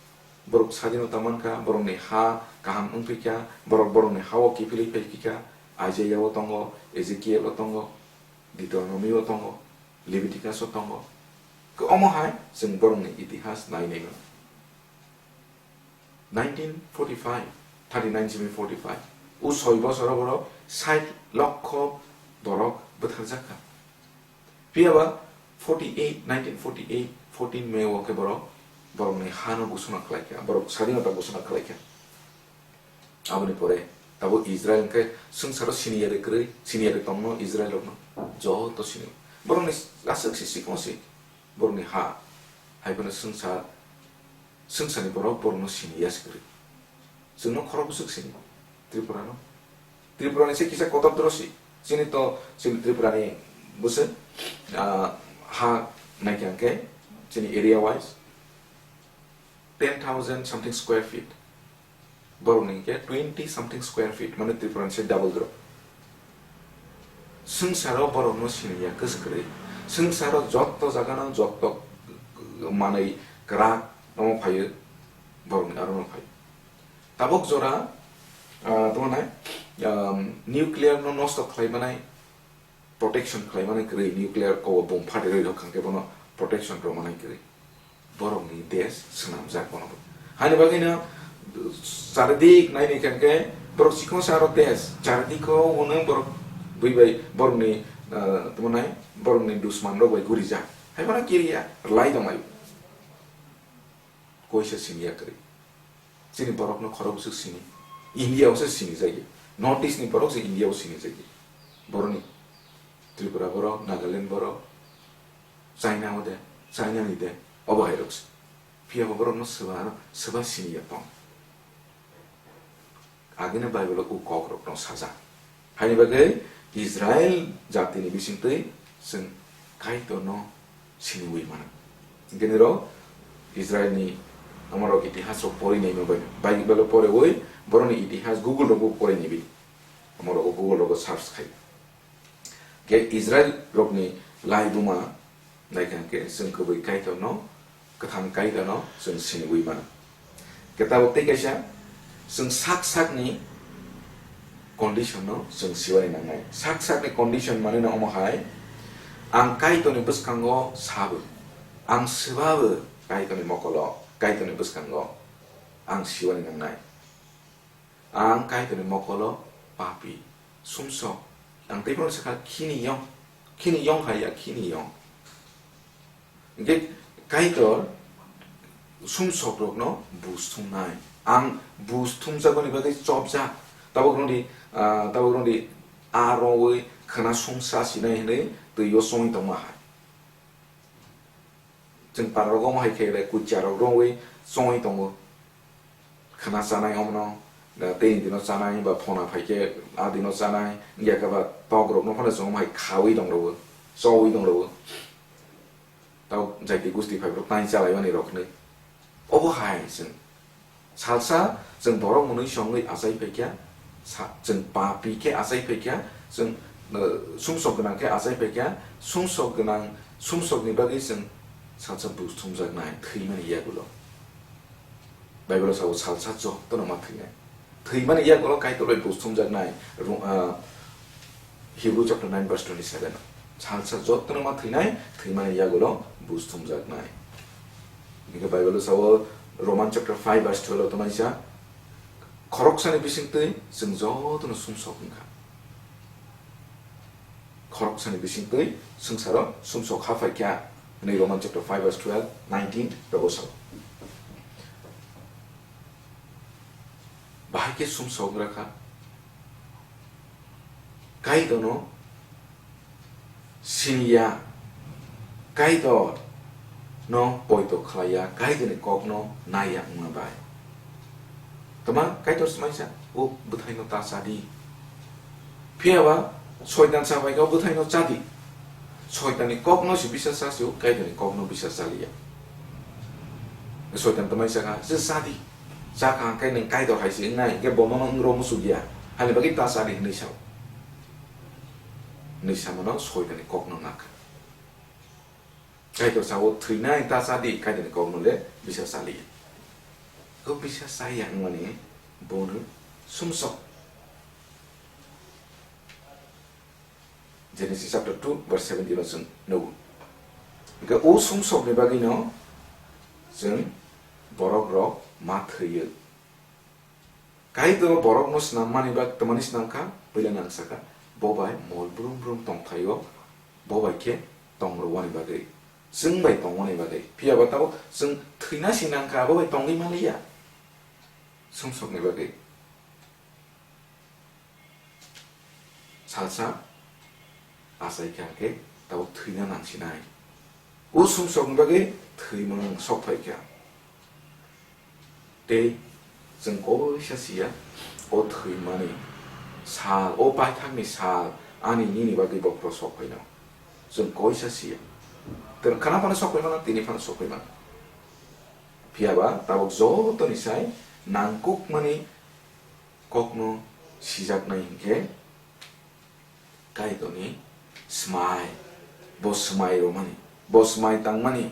borok sadinota mankha, borokni ha kaham wngphikha, borok borokni ha-o kiphilwi phaiphikha, Isaiah-o tongo, Ezekiel-o tongo, Deuteronomy-o tongo, Leviticus-o tongo. Khe omo hai chwng borokni itihas nai naimano. Nineteen forty-five, thirty-nine simi forty-five, o soi bosoro borok sait lokho borok bwtharjak kha. Phiya ba forty-eight, nineteen forty-eight, fourteen May o khe borok, borokni hano gusuna khlai kha, borok sadinota gusuna khlai kha. Aboni pore tabuk Israel hwnkhe swngcharo sini yari kwrwi, sini yari tongno Israel rokno joto sini. Borokni aswk si sikon si borokni ha, hai phano swngchar, swngcharni borok borokno sini ya se kwrwi. Chwngno khorok bwswk sini, Tripura no. Tripura ni se kisa kotor doro si. Chini to, chini Tripura ni bwswk, ah, ha naikha hwnkhe, chini area wise, ten thousand something square feet. Borokni hwnkhe twenty something square feet, mane Tripura ni se double doro. Swngcharo borokno sini ya kwswk kwrwi. Swngcharo jotto jagano jotto manwi kwrak omo phaio, borokni arono phaio. Tabuk jora, ah, tamo nai, um, nuclear no nosto khlai manai, protection khlai manai kwrwi, nuclear kobo bom phatwi rwi rok hwnkhe bono protection rw manai kwrwi. Borokni desh swnamjak bono bo. Hani bagwino charidik naini khe hwnkhe borok chikon sa aro desh, charidik o hwnwi borok bui bai borokni, ah, tamo nai borokni dusman rok bai gurijak. Hai bono kiriya, rwlai tonglaio. Koisa siniya kwrwi. Chini borokno khorok bwswk sini. India o se sini jagwi. North East ni borok se India o sini jagwi. Boroni Tripura borok, Nagaland borok, China o de, China ni de, obo hai rok se. Phiya bo borokno swba, swba sini ya tong. Agini Bible o o kok rok no sajak. Haini bagwi Israel jatini bisingtwi chwng Kaitorno siniwi mano. Hwnkhe nirok Israelni omorok itihas rok pori naima bai, Bible o pore oi, borokni itihas Google rogo pore naibi. Omorok o Google rogo search khai. Khe Israel rokni laibuma naikha hwnkhe chwng kwbwi Kaitorno, kwthang Kaitorno chwng siniwi mano. Khe tabuk tei kaisa chwng sak sakni condition no chwng siwani nangnai. Sak sakni condition manwi no omo hai, ang Kaitorni bwskango sabo, ang swbabo Kaitorni mokolo, Kaitorni bwskango ang siwani nangnai. Ang Kaitorni mokolo papi, sumsok. Ang tei bono sakha khini yong, khini yong hai ya, khini yong. Hingke Kaitor sumsok rokno bus thumnai. Ang bus thumjakmani bagwi chopjak. Tabuk rwdi, ah, tabuk rwdi, a rwui khwna sumsa sinai hinui twi o chongwi tongma hai. Chwng para rogo omo hai khe le kuchia rok rwui chongwi tongo. Khwna chanai omono, da tei dino chanai ba phona phai khe a dino chanai, wngya khe ba tok rok no phano chwng omo hai khaui tong rwo, choui tong rwo. Tao jaiti gusti phai rok tai chalai mani rok hinui. Obo hai chwng Salsa chwng borok mwnwi songwi achai phaikha, sa-, chwng papi khe achai phaikha, chwng, uh, sumsok gwnang khe achai phaikha, sumsok gwnang, sumsokni bagwi chwng salsa bus thumjaknai, thwimani yagulo. Bible-o sao, "Salsa jotono ma thwinai." Thwimani yagulo Kaitor bai bus thumjaknai, ru-, uh, Hebrew chapter nine verse twenty-seven. Salsa jotono ma thwinai, thwimani yagulo bus thumjaknai. Hingke Bible sao Roman chapter five verse twelve o tongnaisa, khoroksani bisingtwi chwng jotono sumsok wngkha. Khoroksani bisingtwi swngcharo sumsok ha phaikha hwnwi Roman chapter five verse twelve, nineteen rogo sao. Bahai khe sumsok wngrakha, Kaitorno siniya, Kaitorno poito khlaiya, Kaitorni kokno naiya wngma bai. Tama Kaitor swmaisa, o bwthaino ta chadi. Phiyaba Soitan sa bai kha, o bwthaino chadi. Soitanni kokno se bisa chasio, Kaitorni kokno bisa chaliya. Soitan tamai sakha, "Je chadi. Chakha hwnkhe nwng Kaitor hai se wngnai, hwnkhe bo nono wngro muchukya. Hani bagwi ta chadi," hwnwi sao. Hwnwi samano Soitanni kokno nakha. Kaitor sao, "Thwinai, ta chadi," Kaitorni kokno le bisa chaliya. Kok bisa chaya wngmani bono sumsok. Genesis chapter two verse seventeen o chwng nugo. Hwnkhe o sumsokni bagwino chwng borok rok ma thwiyo. Kaitor borokno snam mani bak, tamani snam kha, puila nang sakha, bo bai mol brum brum tongthaio, bo bai khe tong rwani bagwi, chwng bai tongmani bagwi. Phiya ba tabuk chwng thwina si nang kha, bo bai tongwi manliya. Sumsokni bagwi. Salsa achai kha khe tabuk thwina nang sinai. O sumsokni bagwi thwimung sok phai kha. Tei chwng koisa siya, o thwimani sal, o paithakni sal, ani nini bagwi bokhorok sok phaino. Chwng koisa siya. Tei khana phano sok phai mano, tini phano sok phai mano. Phiya ba tabuk jotoni sai nangkukmani kokno sijaknai hinkhe Kaitorni swmai, bo swmai rwmani, bo swmai tangmani,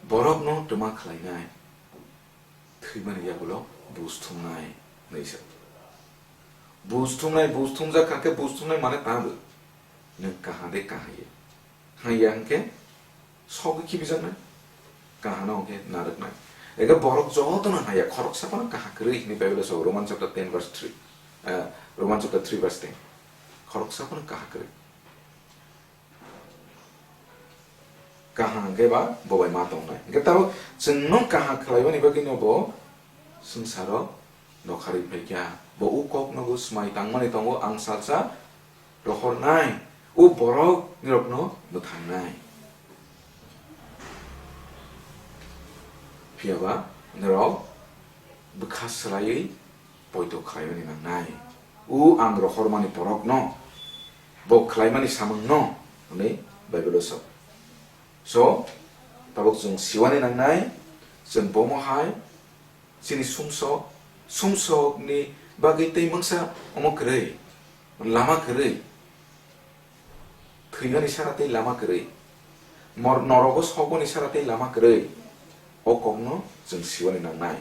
borokno twma khlainai, thwimani yagulo buj thumnai hwnwi sa. Buj thumnai, buj thumjak kha khe buj thumnai mane tamo? Nwng kaham de kaham ya? Haiya hwnkhe sogwi khibijaknai, kahano hwnkhe narwknai. Ega borok jotono haiya, khoroksa phano kaha kwrwi hwnwi Bible-o sao, Roman chapter ten verse three, eh, Roman chapter three verse ten. Khoroksa phano kaha kwrwi. Kaha hwnkhe ba bo bai ma tongnai. Hwnkhe tabuk chwngno kaha khlaimani bagwino bo swngcharo nokharwi phaikha. Bo o kokno bo swmai tangmani tongo, ang salsa rohornai, o borok nirokno mwthangnai. Phiya ba norok bwkha swlaiwi poito khlaimani nangnai. O ang rohormani borokno, bo khlaimani samungno, hwnwi Bible-o sao. So, tabuk chwng siwani nangnai, chwng bomo hai, chini sumsok, sumsokni bagwi tei mungsa omo kwrwi, lama kwrwi, thwinani sara tei lama kwrwi, mor-, norogo sokoni sara tei lama kwrwi, o kokno chwng siwani nangnai.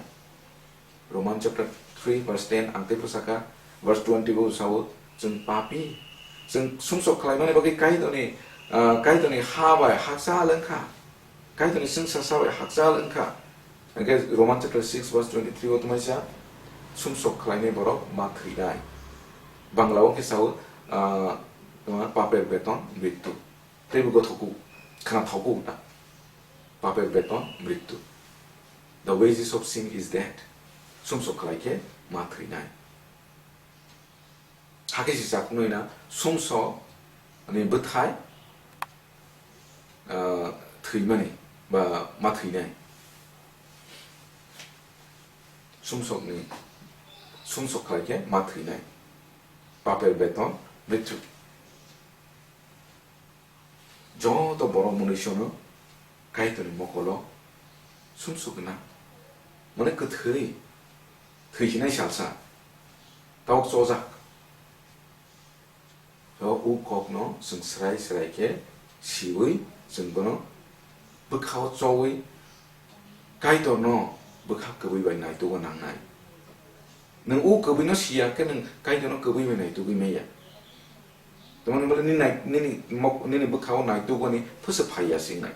Roman chapter three verse ten ang tei bwsaka, verse twenty bo sao, chwng papi, chwng sumsok khlaimani bagwi Kaitorni, ah, Kaitorni ha bai hakchal wngkha, Kaitorni chwngsa sa bai hakchal wngkha. Hwnkhe Roman chapter six verse twenty-three o tongmisa, sumsok khlainai borok ma thwinai. Bangla o khe sao, ah, tongma, "Paper beton mrityu." Teibo gothokuk, khna thokuk ta. "Paper beton mrityu. The wages of sin is death." Sumsok khlai khe ma thwinai. Hakhe si chaknoi na sumsok ni bwthai, ah, thwimani ba ma thwinai. Sumsokni, sumsok khlai khe ma thwinai. Paper beton mrityu. Joto borok mwnwi sono Kaitorni mokolo sumsok gwnang. Mane kwthwi, thwisinai salsa, tok chojak. O, o kokno chwng srai srai khe siwi chwng bono bwkhao chowi Kaitorno bwkha kwbwi bai naitugo nangnai. Nwng o kwbwino siya khe nwng Kaitorno kwbwi bai naitugwi manya. Tamoni bole nini nai-, nini mok-, nini bwkhao naitugmani phwswk phaiya se wngnai.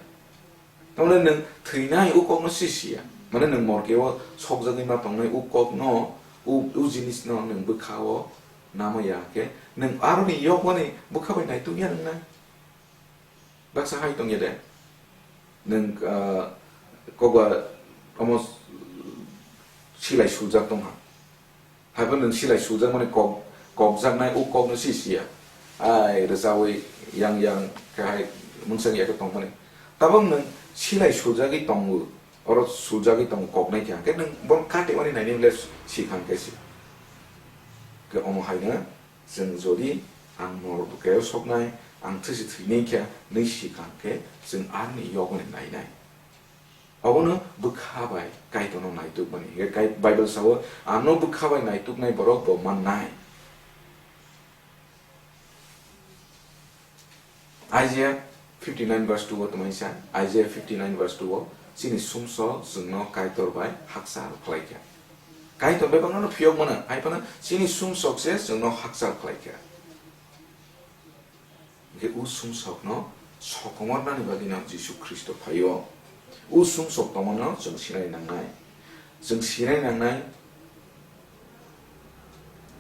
Tamoni nwng thwinai o kokno si siya. Mane nwng morkeo sokjagwi ma tongnai o kokno, o, o jinisno nwng bwkhao Namo ya khe, nwng aroni yokmani bwkha bai naituk ya nwngnai. Baksa hai tongya de. Nwng, ah, kokba omo silai suljak tongha. Haibo nwng silai suljak mani kok, kokjaknai o kokno si siya. Ai rwchawi yang yang khe hai mungsa ya khe tongmani. Tabok nwng silai suljagwi tongo, oro suljagwi tongo koknai khe, hwnkhe nwng bono kate mani nainai le sikha hwnkhe si. Khe omo haino chwng jodi ang nor bwkhaio soknai, ang thwisi thwinai khe nwi sikha hwnkhe chwng aroni yokmani nainai. Obono bwkha bai Kaitorno naitukmani. Hingke Kai-, Bible sao, "Ano bwkha bai naituknai borok bo mannai." Isaiah fifty nine verse two o tongmani sa, Isaiah fifty nine verse two o, "Chini sumsok chwngno Kaitor bai hakchal khlai kha." Kaitor bebakno phiyok mano, hai phano chini sumsok se chwngno hakchal khlai kha. Hingke o sumsokno sokomornani bagwino Jisu Khristo phaio. O sumsok tongmano chwng sinai nangnai. Chwng sinai nangnai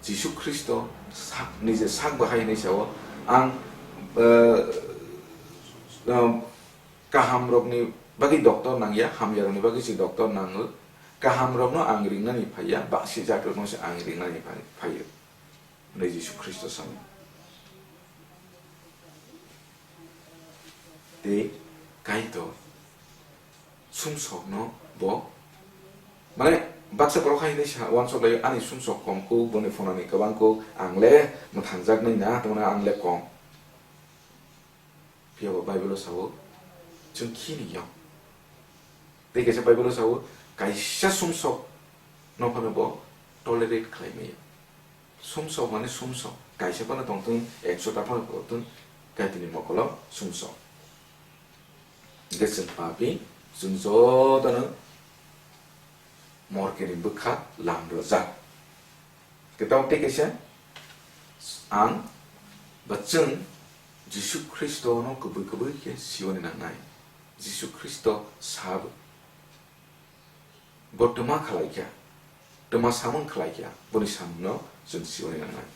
Jisu Khristo sak, nije sak bahai hinwi sao, "Ang, eh, eh, kahamrokni bagwi doctor nangya, hamyarokni bagwi se doctor nango. Kahamrokno ang ringnani phaiya, basi jatrokno se ang ringnani phai-, phaio." Hwnwi Jisu Khristo sano. Tei Kaitor sumsokno bo, mane, baksa borok hai hinwi sa, uansuk laio, "Ani sumsok kom kuk, boni phonani kwbang kuk, ang le mwthangjaknai na, tongmani ang le kom." Phiya bo Bible-o sao, chwng khini yong. Tei kaisa Bible-o sao, kaisa sumsok no phano bo tolerate khlai maya. Sumsok mane sumsok, kaisa phano tongthung, ekso ta phano tongthung, Kaitorni mokolo sumsok. Hingke chwng papi, chwng jotono morkeni bwkha lam rwjak. Khe tabuk tei kaisa, ang ba chwng Jisu Khristono kubui kubui khe siwani nangnai. Jisu Khristo sabo. Bo twma khlai kha, twma samung khlai kha, boni samungno chwng siwani nangnai.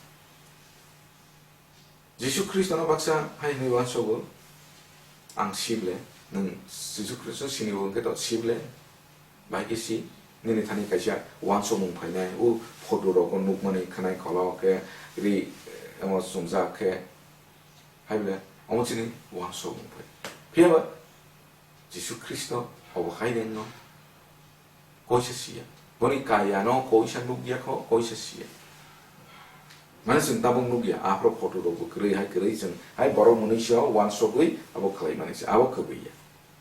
Jisu Khristono baksa hai hwnwi uansugo, "Ang sib le, nwng Jisu Khristo sini bo hwnkhe to sib le, bai khe si, nini thani kaisa uansukmung phainai, o photo rokno nukmani khwnai kholok khe ri, emo chumjak khe, hai bole omo chini uansukmung phai." Phiya ba Jisu Khristo obo hai rengno koisa siya. Boni kayano koisa nukya kho, koisa siya. Mane chwng tabuk nukya, aphro photo rokbo kwrwi hai kwrwi chwng hai borok mwnwi sio uansugwi abo khlaimani se, abo kwbwi ya.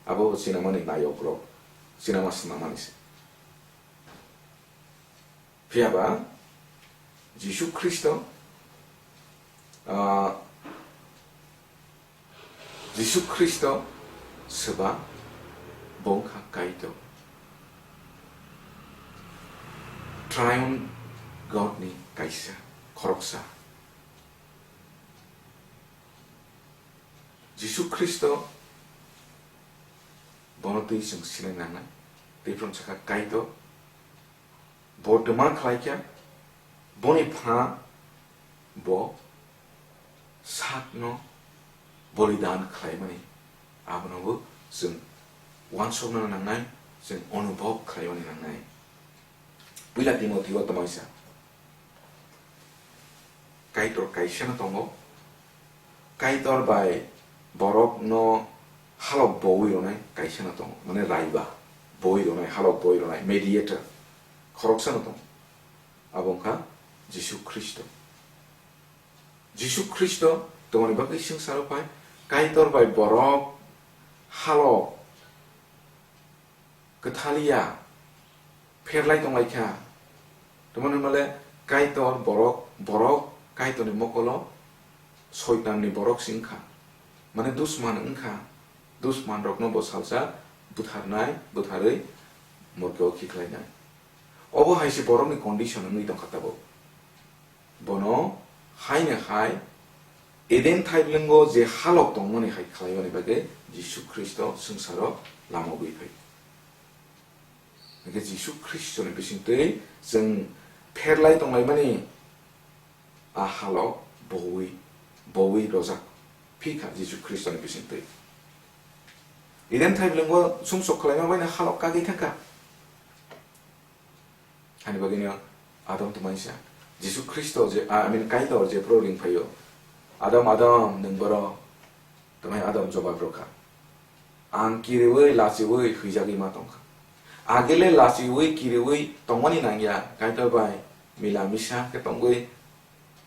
Abo sinamani nayok rok, sinama swnamani se. Phiya ba Jisu Khristo, ah, Jisu Khristo swba bo wngkha Kaitor. Triune God ni kaisa, khoroksa. Jisu Khristo bono twi chwng sinai nangnai. Tei phano sakha Kaitor. Bo twma khlai kha, boni pha bo sakno bolidan khlaimani, abono bo chwng uansukna nangnai, chwng onubhob khlaiwani nangnai. Puila Timothy o tongmani sa, Kaitor kaisano tongo, Kaitor bai borokno halok bowi rwnai kaisano tongo, mane raiba bowi rwnai, halok bowi rwnai, mediator khoroksano tongo, abo wngkha Jisu Khristo. Jisu Khristo tongmani bagwi swngcharo phai, Kaitor bai borok halok kwthaliya pherlai tonglaikha. Tamoni hwnmale Kaitor borok, borok Kaitorni mokolo Soitanni borok se wngkha. Mane dusman wngkha. Dusmanrokno bo salsa butharnai, butharwi morkeo khiklainai. Obo hai se borokni condition wngwi tongkha tabuk. Bono haino hai Eden thaibilingo je halok tongmani hai khlaimani bagwi Jisu Khristo swngcharo lama ugwi phai. Hingkhe Jisu Khristoni bisingtwi chwng pherlai tonglaimani A halok bowi, bowi rojak phi kha Jisu Khristoni bisingtwi. Eden thaibilingo sumsok khlaima baino halok kagwi thangkha. Hani bagwino Adam twmaisa Jisu Khristo je, I mean, Kaitor jephru ringphaio, "Adam, Adam, nwng boro?" Twmai Adam jobab rwkha, "Ang kiriwi, lachiwi, huijagwi ma tongkha." Agele lachiwi, kiriwi tongmani nangya, Kaitor bai mila misa khe tongwi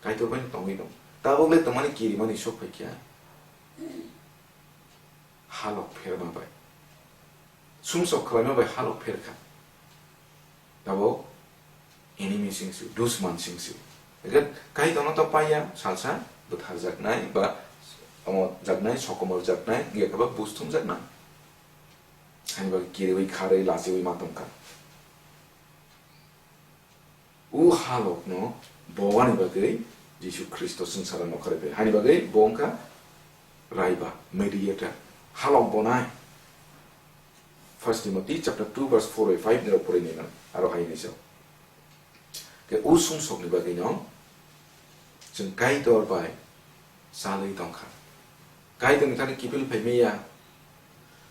Kaitor bai tongwi tong. Tabukle twmani kirimani sok phaikha halok pherma bai. Sumsok khlaima bai halok pherkha. Tabuk enemy singsu, dusman singsu. Eke Kaitorno to paiya, salsa bwtharjaknai ba omo jaknai, sokomor jaknai, wngya khe ba bus thumjaknai. Hani bagwi kiriwi, kharwi, lachiwi ma tongkha. O halokno bowani bagwi Jisu Khristo swngcharo nokharwi phai. Hani bagwi bo wngkha raiba, mediator, halok bonai. First Timothy chapter two verse four bai five ni rok pori nai nang, aro hai hinwi sa. Khe o sumsokni bagwino chwng Kaitor bai chalwi tongkha. Kaitorni thani kiphil phai maya.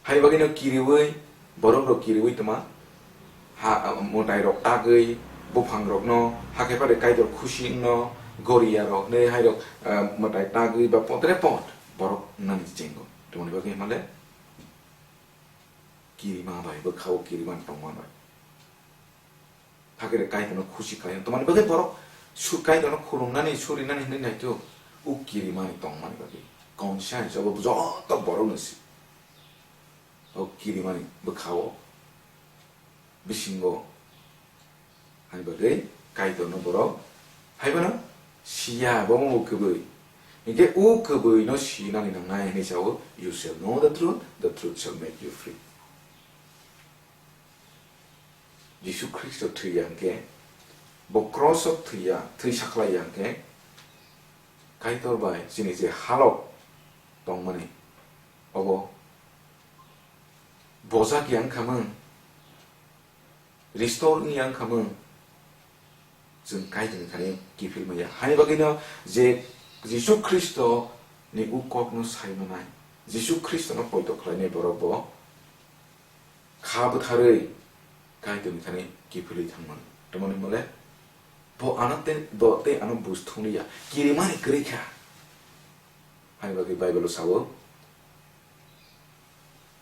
Hai bagwino kiriwi, borok rok kiriwi twma, ha, mwtai rok tagwi, buphang rokno, hakhe phare Kaitor khusi wngno, goriya rok, ne hai rok, ah, mwtai tagwi ba potre pot borok nani chengo. Twmani bagwi hwnmale kirima bai, bwkhao kirima tongma bai. Hakhe Kaitorno khusi khlaina. Tamani bagwi borok su-, Kaitorno khulumnani, surinani hinwi naitio, o kirimani tongmani bagwi. Conscience obo joto borokni si. O kirimani bwkhao, bisingo, hani bagwi Kaitorno borok haibono siya, bo omo kwbwi. Hinkhe o kwbwino sinani nangnai hinwi sao, "You shall know the truth, the truth shall make you free." Jisu Khristo thwiya hwnkhe, bo cross-o thwiya, thwi sakhlaiya hwnkhe, Kaitor bai chini je halok tongmani, obo bojak ya wngkha mung, restore wngya wngkha mung, chwng Kaitorni thani kiphil maya. Hani bagwino je Jisu Khristo ni o kokno sai manai, Jisu Khristono poito khlainai borok bo kha bwtharwi Kaitorni thani kiphilwi thangmani. Tamoni hwnmale bo ano tei, bo tei ano bus thumliya, kirimani kwrwi kha. Hani bagwi Bible-o sao,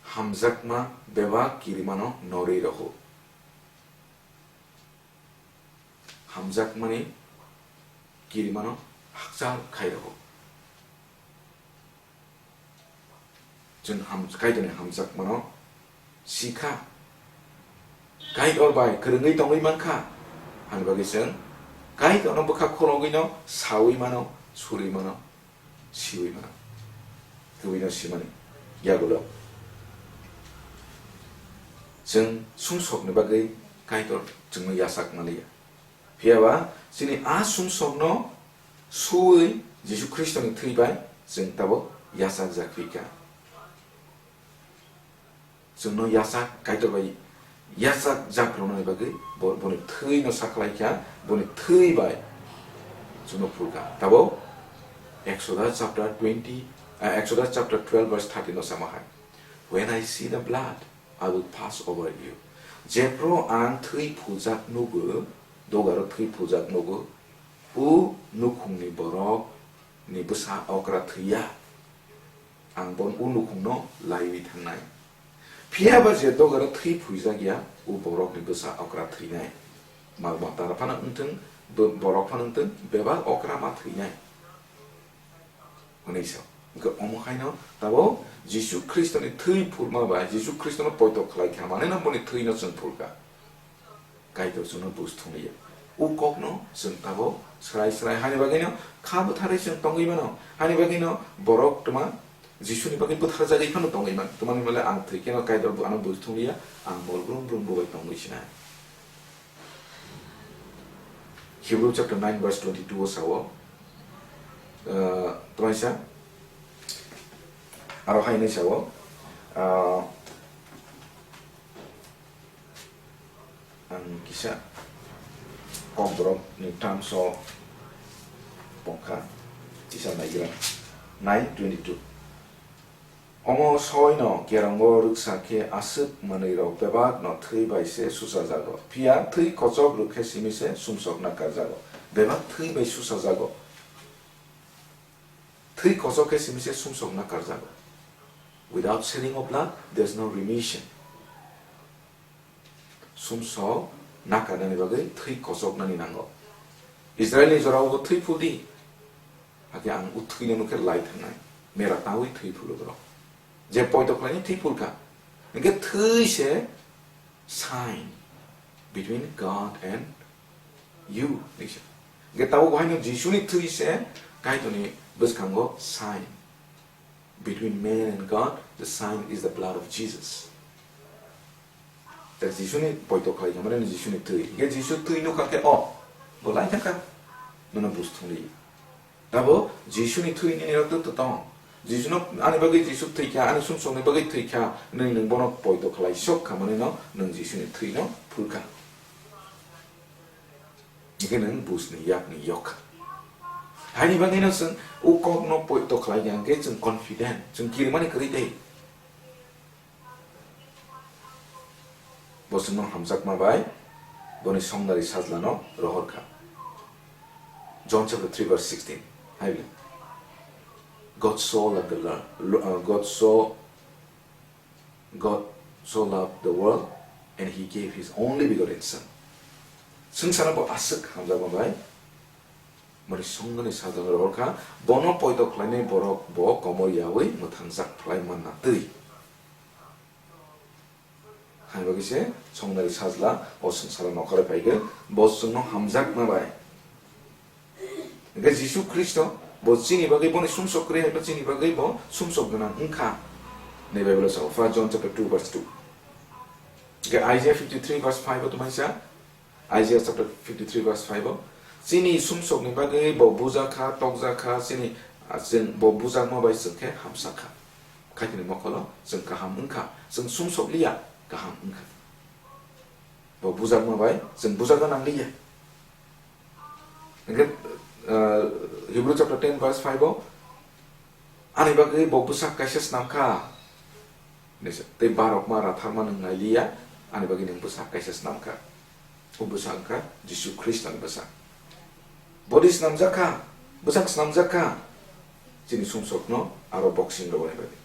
"Hamjakma bebak kirimano norwi roho." Hamjakmani kirimano hakchal khai roho. Chwng ham-, Kaitorni hamjakmano si kha. Kaitor bai kwrwngwi tongwi man kha. Hani bagwi chwng Kaitorno bwkha khulogwino saui mano, suri mano, siui mano. Kwbwino simani yagulo chwng sumsokni bagwi Kaitor chwngno yachak manliya. Phiya ba chini a sumsokno suui Jisu Khristoni thwi bai chwng tabuk yachakjak phi kha. Chwngno yachak, Kaitor bai yachakjak rwnani bagwi bo, boni thwino sakhlai kha, boni thwi bai chwngno phul kha. Tabuk Exodus chapter twenty, ah, Exodus chapter twelve verse thirteen no sama hai, "When I see the blood, I will pass over you." Jephru ang thwi phuljak nugo, dogaro thwi phuljak nugo, o nukhungni borok ni bwsa okra thwiya, ang bon o nukhungno laiwi thangnai. Phiya ba je dogaro thwi phuijak ya, o borokni bwsa okra thwinai. Mal mata phano wngthwng, bo-, borok phano wngthwng, bebak okra ma thwinai. Hwnwi sa. Hwnkhe omo haino tabuk Jisu Khristoni thwi phulma bai, Jisu Khristono poito khlai kha, manwi no boni thwino chwng phul kha. Kaitor chwngno bus thumliya. O kokno chwng tabuk srai srai hani bagwino kha bwtharwi chwng tongwi mano. Hani bagwino borok twma Jisuni bagwi bwtharjagwi phano tongwi mano. Twmani hwnmale ang thwi kheno Kaitor bo ano bus thumliya, ang mol brum brum bo bai tongwi sinai. Hebrew chapter nine verse twenty-two o sao, uh, twmaisa aro hai hinwi sao, uh, Ang kisa Kokborok ni terms o Bongkha, tisa naigra. Nine twenty-two. Omo soino kerongo rwksa khe aswk manwirok bebakno thwi bai se susajago, phiya thwi kochok rwkhe simi se sumsokna karjago. Bebak thwi bai susajago. Thwi kochok khe simi se sumsokna karjago. Without shedding of blood, there is no remission. Sumsok nakarnani bagwi thwi kochoknani nango. Israilni jorao bo thwi phul di. Hakhe ang o thwino nukhe lai thangnai. Mera tawi thwi phulu borok. Je poito khlaini thwi phulkha. Hinkhe thwi se sign between God and you, hinwi se. Hinkhe tabuk bo haino Jisuni thwi se Kaitorni bwskango sign. Between man and God, the sign is the blood of Jesus. Tei Jisuni poito khlai kha, mane Jisuni twi. Hinkhe Jisu twi nukha khe, o, bo lai thangkha. Nono bus thungli. Tabo Jisuni twi nini rok to tong. Jisuno ani bagwi Jisu thwi kha, ani sumsokni bagwi thwi kha, nini nwng bono poito khlai sok kha, mane no nwng Jisuni twi no phul kha. Hinkhe nwng busni yakni yok kha. Haini bagwino chwng o kokno poito khlai ya hinkhe chwng confident, chwng kirimani kwrwi tei. Bo chwngno hamjakma bai boni songnari sajlano rohor kha. John chapter three verse sixteen. Hai bile, God so loved the world, uh, God so God so loved the world and he gave his only begotten Son. Swngcharo bo aswk hamjakma bai boni songnani sajlano rohor kha, bono poito khlainai borok bo komor yaui mwthangjak phlai manna twi. Hai bagwi se songnari sajla o swngcharo nokharwi phaikhe, bo chwngno hamjakma bai. Hinkhe Jisu Khristo bo chini bagwi, boni sumsok kwrwi hai ba chini bagwi bo sumsok gwnang wngkha. Ni Bible o sao, First John chapter two verse two. Hinkhe Isaiah fifty-three verse five o tongmani sa, Isaiah chapter fifty-three verse five o, chini sumsokni bagwi bo bujakha, tokjakha, chini, ah, chwng bo bujakma bai chwng khe hamsakha. Kaitorni mokolo chwng kaham wngkha, chwng sumsok liya, kaham wngkha. Bo bujakma bai chwng bujakna nangliya. Hinkhe, ah, Hebrew chapter ten verse five o, ani bagwi bo bwsak kaisa snamkha. Nisa, tei barokma ratharma nwng nailiya, ani bagwi nwng bwsak kaisa snamkha. O bwsak wngkha Jisu Khristoni bwsak. Body snamjakha, bwsak snamjakha. Chini sumsokno aro boxing rwani bagwi.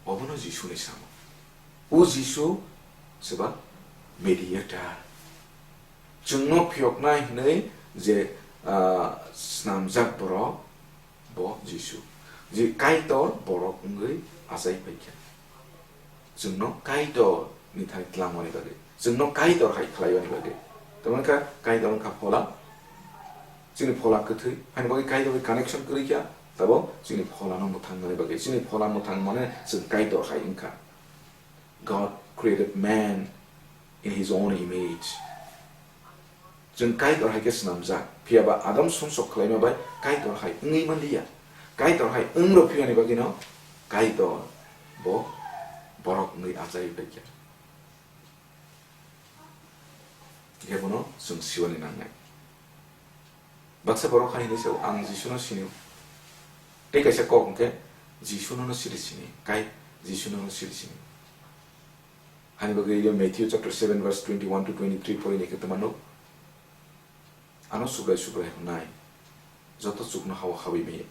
Obono Jisuni samung. O Jisu seba mediator. Chwngno phiyoknai hwnwi je, ah, snamjak borok, bo Jisu. Je Kaitor borok wngwi achai paikha. Chwngno Kaitor ni thani tlangmani bagwi, chwngno Kaitor hai khlaiwani bagwi. Tamo wngkha Kaitor wngkha Phola, chini Phola kwthwi, haini bagwi Kaitor bai connection kwrwi kha, tabo chini Pholano mwthangnani bagwi, chini Phola mwthang mane chwng Kaitor hai wngkha. God created man in his own image. Chwng Kaitor hai khe swnamjak, phiya ba Adam sumsok khlaima bai Kaitor hai wngwi manliya. Kaitor hai wng rw phiyani bagwino Kaitor bo borok wngwi achai paikha. Khe bono chwng siwani nangnai. Baksa borok hai hinwi sao, "Ang Jisuno sinio." Tei kaisa kok hwnkhe, "Jisuno no siri sini, Kai, Jisuno no siri sini." Hani bagwi yo Matthew chapter seven verse twenty-one to twenty-three pori ni khe tongmano. Ano Subrai Subrai hwnai, joto chukno hao hawi maya.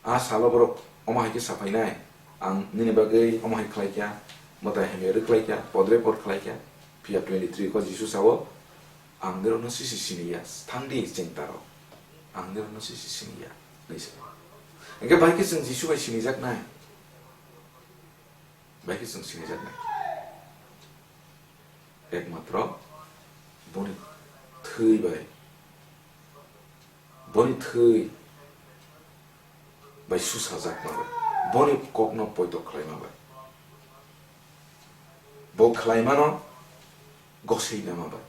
A salo borok omo hai khe saphainai, "Ang nini bagwi omo hai khlai kha, mwtai hamya rwkhlai kha, podre pod khlai kha." Phiya twenty-three kho Jisu sao, "Ang nirokno sisi siniya, thang di chengtarok. Ang nirokno sisi siniya," hinwi sa. Hinkhe bai khe chwng Jisu bai sinijaknai. Bai khe chwng sinijaknai. Ekmatro boni thwi bai, boni thwi bai susajakma bai, boni kokno poito khlaima bai, bo khlaimano gosei nama bai.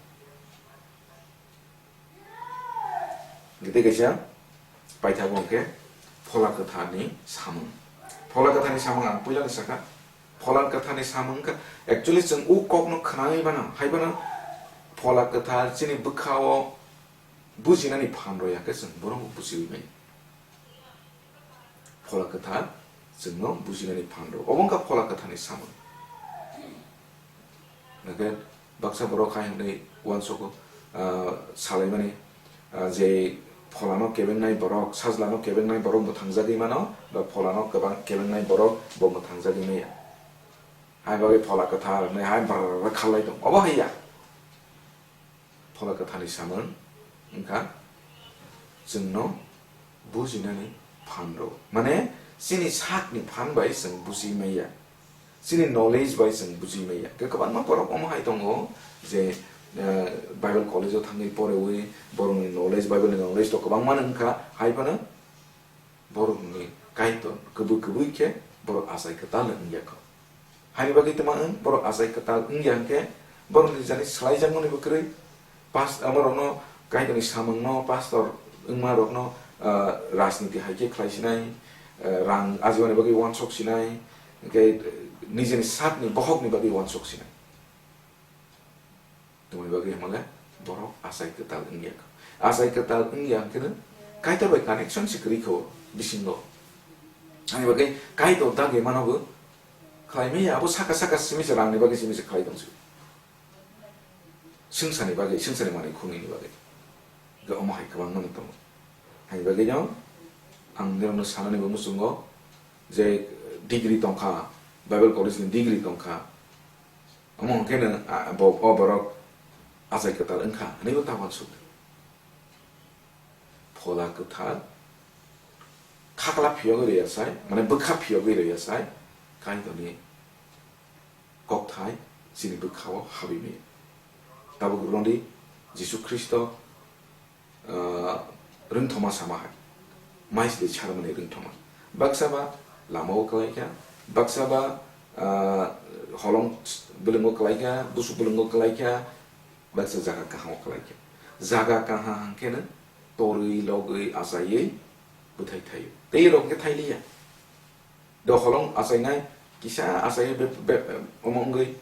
Gede kaisa paithago hwnkhe Phola Kwtharni samung. Phola Kwtharni samung ang puilano sakha. Phola Kwtharni samung wngkha, actually, chwng o kokno khnawi mano, hai phano Phola Kwthar chini bwkhao Bujinani phan rw ya khe chwng bono bujiwi maya. Phola Kwthar chwngno bujinani phan rw. Obo wngkha Phola Kwtharni samung. Hwnkhe baksa borok hai hwnwi uansugo, ah, salaimani, ah, je pholano kebengnai borok, sajlano kebengnai borok mwthangjagwi mano, ba pholano kwbang kebengnai borok bo mwthangjagwi maya. Hai bagwi Phola Kwthar hwnwi hai brrr kharlai tong. Obo hai ya. Phola Kwtharni samung wngkha chwngno bujinani phan rw. Mane, chini sakni phan bai chwng buji maya. Chini knowledge bai chwng buji maya. Khe kwbangma borok omo hai tongo je, eh, Bible college-o thangwi porewi borokni knowledge, Bible-ni knowledge to kwbangma wngkha, hai phano borokni Kaitor kwbwi kwbwi khe borok achai kwtal wngya kho. Haini bagwi twma wng, borok achai kwtal wngya hwnkhe borokni jani swlaijakmani bo kwrwi. Pas-, amorokno Kaitorni samungno, pastor wngmarokno, ah, rajniti hai khe khlai sinai, ah, rang ajibani bagwi uansuk sinai, hwnkhe nijini sakni bohokni bagwi uansuk sinai. Tongmani bagwi hwnmale borok achai kwtal wngya kho. Achai kwtal wngya hwnkhe no Kaitor bai connection se kwrwi kho bisingo. Ani bagwi Kaitor dagi mano bo khlai maya, abo saka saka simi se rangni bagwi simi se khlai tong se. Swngcharni bagwi, swngcharni manwi khungnini bagwi. Hwnkhe omo hai kwbangma no tongo. Haini bagwi no ang norokno sanani bo muchungo je degree tongkha, Bible college ni degree tongkha. Omo hwnkhe no, ah, bo, o borok achai kwtal wngkha hwnwi bo ta uansuk. Phola Kwthar khakla phiyogwi rwya sai, mane bwkha phiyogwi rwya sai, Kaitorni kokthai chini bwkhao habwi maya. Tabuk rwdi Jisu Khristo ah, rwngthoma sama hai. Maisli sarmani rwngthoma. Baksa ba lama o kwlai kha, baksa ba, ah, holong bwlwngo kwlai kha, busuk bwlwngo kwlai kha, baksa jaga kaham o kwlai kha. Jaga kaham hwnkhe no torwi, logwi, achaiwi bwthai thaio. Tei rok khe thailiya. Doholong achainai, kisa achai be, be, omo wngwi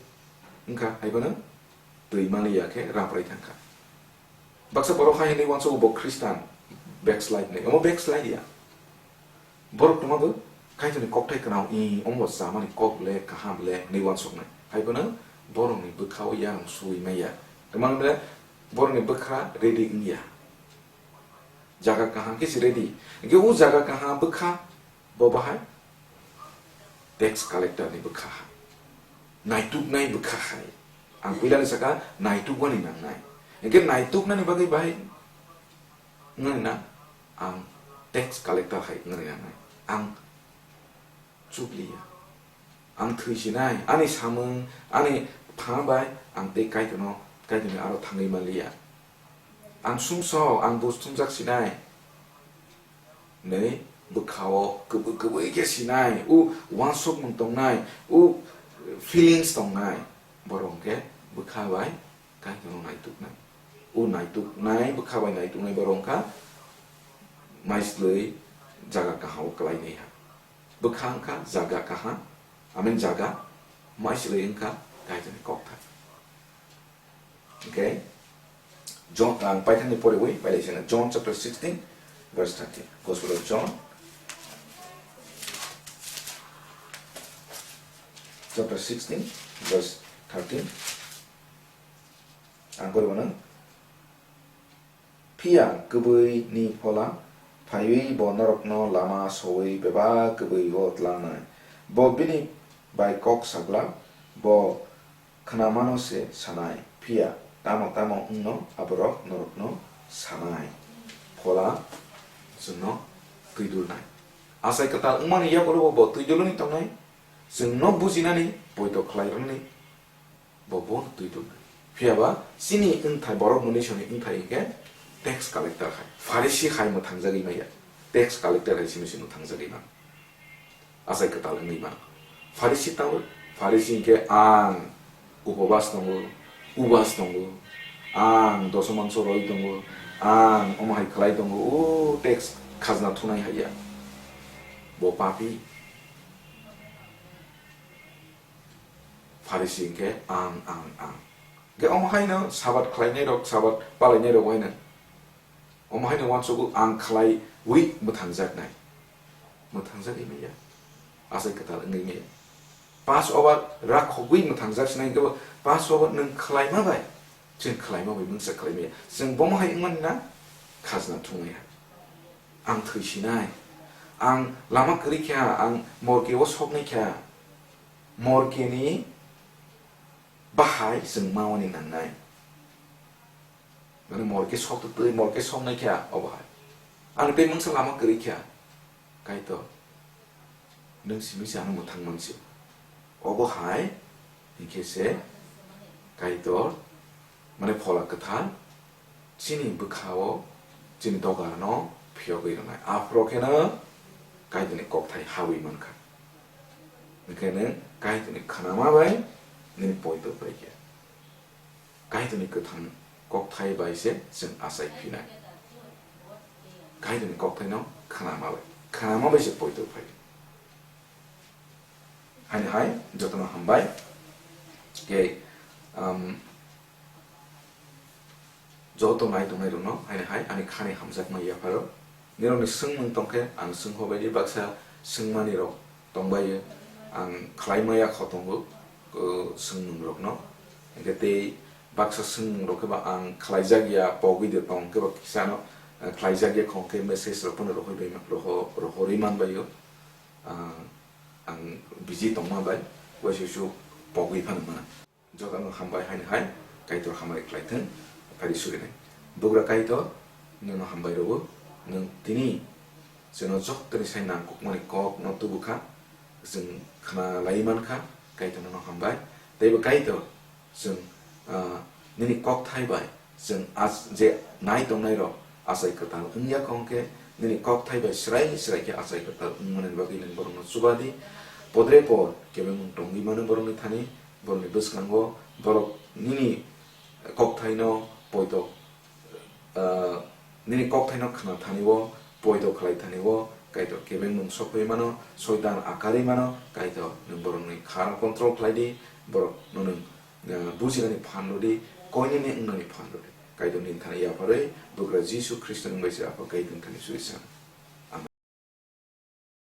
wngkha, hai phano twi maliya khe raprai thangkha. Baksa borok hai hwnwi uansugo bo Khristan, backslide nai, omo backslide ya. Borok tongma bo Kaitorni kokthai kwnao, i, omo bo chamani kok le, kaham le hwnwi uansuknai. Hai phano borokni bwkhao yarung suwi maya. Tei mano le borokni bwkha ready wngya. Jaga kaham khe se ready. Hwnkhe o jaga kaham bwkha bo bahai tax collector ni bwkha hai. Naituknai bwkha hai. Ang puilani saka naitukmani nangnai. Hwnkhe naituknani bagwi bahai wngnani na ang tax collector hai wngnani nangnai. Ang chubliya. Ang thwi sinai, ani samung, ani pha bai ang tei Kaitorno, Kaitorni aro thangwi manliya. Ang sumsok, ang buj thumjak sinai. Nwi bwkhao kwbwi kwbwi khe sinai, o uansukmung tongnai, o feelings tongnai. Borok hwnkhe bwkha bai Kaitorno naituknai. O naituknai, bwkha bai naituknai borok wngkha maislwi jaga kahao kwlainaiha. Bwkha wngkha jaga kaham, I mean jaga, maislwi wngkha Kaitorni kokthai. Okay? John, ang paithakni poriwi, pailai sina John chapter sixteen, verse thirteen. Gospel of John, chapter sixteen, verse thirteen. Ang poriwi mano. Phiya kwbwi ni phola phaiwi bo norokno lama sowi bebak kwbwi o tlangnai. Bo bini bai kok saglak, bo khnamano se sanai, phiya tamo tamo wngno aborok norokno sanai. Phola chwngno twidulnai. Achai kwtal wngmani yagulo bo twidulwi tongnai, chwngno bujinani poito khlairwkni. Bo bo twi tong. Phiya ba chini wngthai borok mwnwi soni wngthai hwnkhe tax collector hai. Pharisi hai mwthangjagwi maya. Tax collector hai simi se mwthangjagwi man. Achai kwtal wngwi man. Pharisi tamo, Pharisi hwnkhe ang upobas tongo, ubas tongo, ang doso mangso roi tongo, ang omo hai khlai tongo, o tax khajna thunai hai ya. Bo papi. Pharisi hwnkhe ang, ang, ang. Hwnkhe omo haino Sabat khlainai rok, Sabat palainai rok haino Omo haino uansugo ang khlaiwi mwthangjaknai. Mwthangjagwi maya. Achai kwtal wngwi maya. Passover rakhogwi mwthangjak sinai, hwnkhe bo Passover nwng khlaima bai, chwng khlaima bai mungsa khlai maya. Chwng bomo hai wngmani na? Khajna thumwi hai. Ang thwi sinai. Ang lama kwrwi kha, ang morke o soknai kha. Morke ni bahai chwng mawani nangnai. Mane morke sok twi, morke soknai kha obo hai. Ang tei mungsa lama kwrwi kha. Kaitor, nwng simi se ano mwthang mansi. Obo hai, hinkhe se Kaitor, mane Phola Kwthar, chini bwkha-o, chini dogarno phiyogwi rwnai. Aphuru kheno Kaitorni kokthai hawi mankha. Hinkhe nwng Kaitorni khnama bai nini poito bai khe. Kaitorni kwthang kokthai bai se chwng achai phinai. Kaitorni kokthaino khnama bai, khnama bai se poito phai. Haini hai jotono hambai. Khe, um, joto nai tongnai rokno haini hai ani khani hamjakma yapharo. Nirokni swngmung tongkhe ang swngkho baidi baksa swngmani rok tongbaio, ang khlai maya kho tongo, o, swngmung rokno. Hinkhe tei baksa swngmung rok khe ba ang khlaijak ya pogwi de tong khe ba kisano, eh, khlaijak ya khong khe message rok phano rohoi bai ma-, roho-, rohorwi manbaio. Ah, ang busy tongma bai, waisa su pogwi phano mana. Jotono hambai haini hai, Kaitor hambai khlai thung, phari surinai. Bugra Kaitor, nono hambai rwo, nwng tini chwngno jottoni sai nangkukmani kokno tubu kha, chwng khna lai man kha, Kaitor nono hambai. Teibo Kaitor, chwng, ah, nini kokthai bai, chwng as-, je nai tongnai rok, achai kwtal wngya kha hwnkhe, nini kokthai bai srai srai khe achai kwtal wngmani bagwi nwng borokno chuba di. Podre pod kebengmung tongwi mano borokni thani, borokni bwskango borok nini kokthaino poito, ah, nini kokthaino khna thani-o, poito khlai thani-o, Kaitor kebengmung sokwi mano, soitan akarwi mano, Kaitor nwng borokni khano control khlai di, borokno nwng, ah, bujinani phan rw di, koinene wngnani phan rw di. Kaitor nini thani yapharwi, bugra Jisu Khristoni wngwi se Apha Kaitor thani suri san.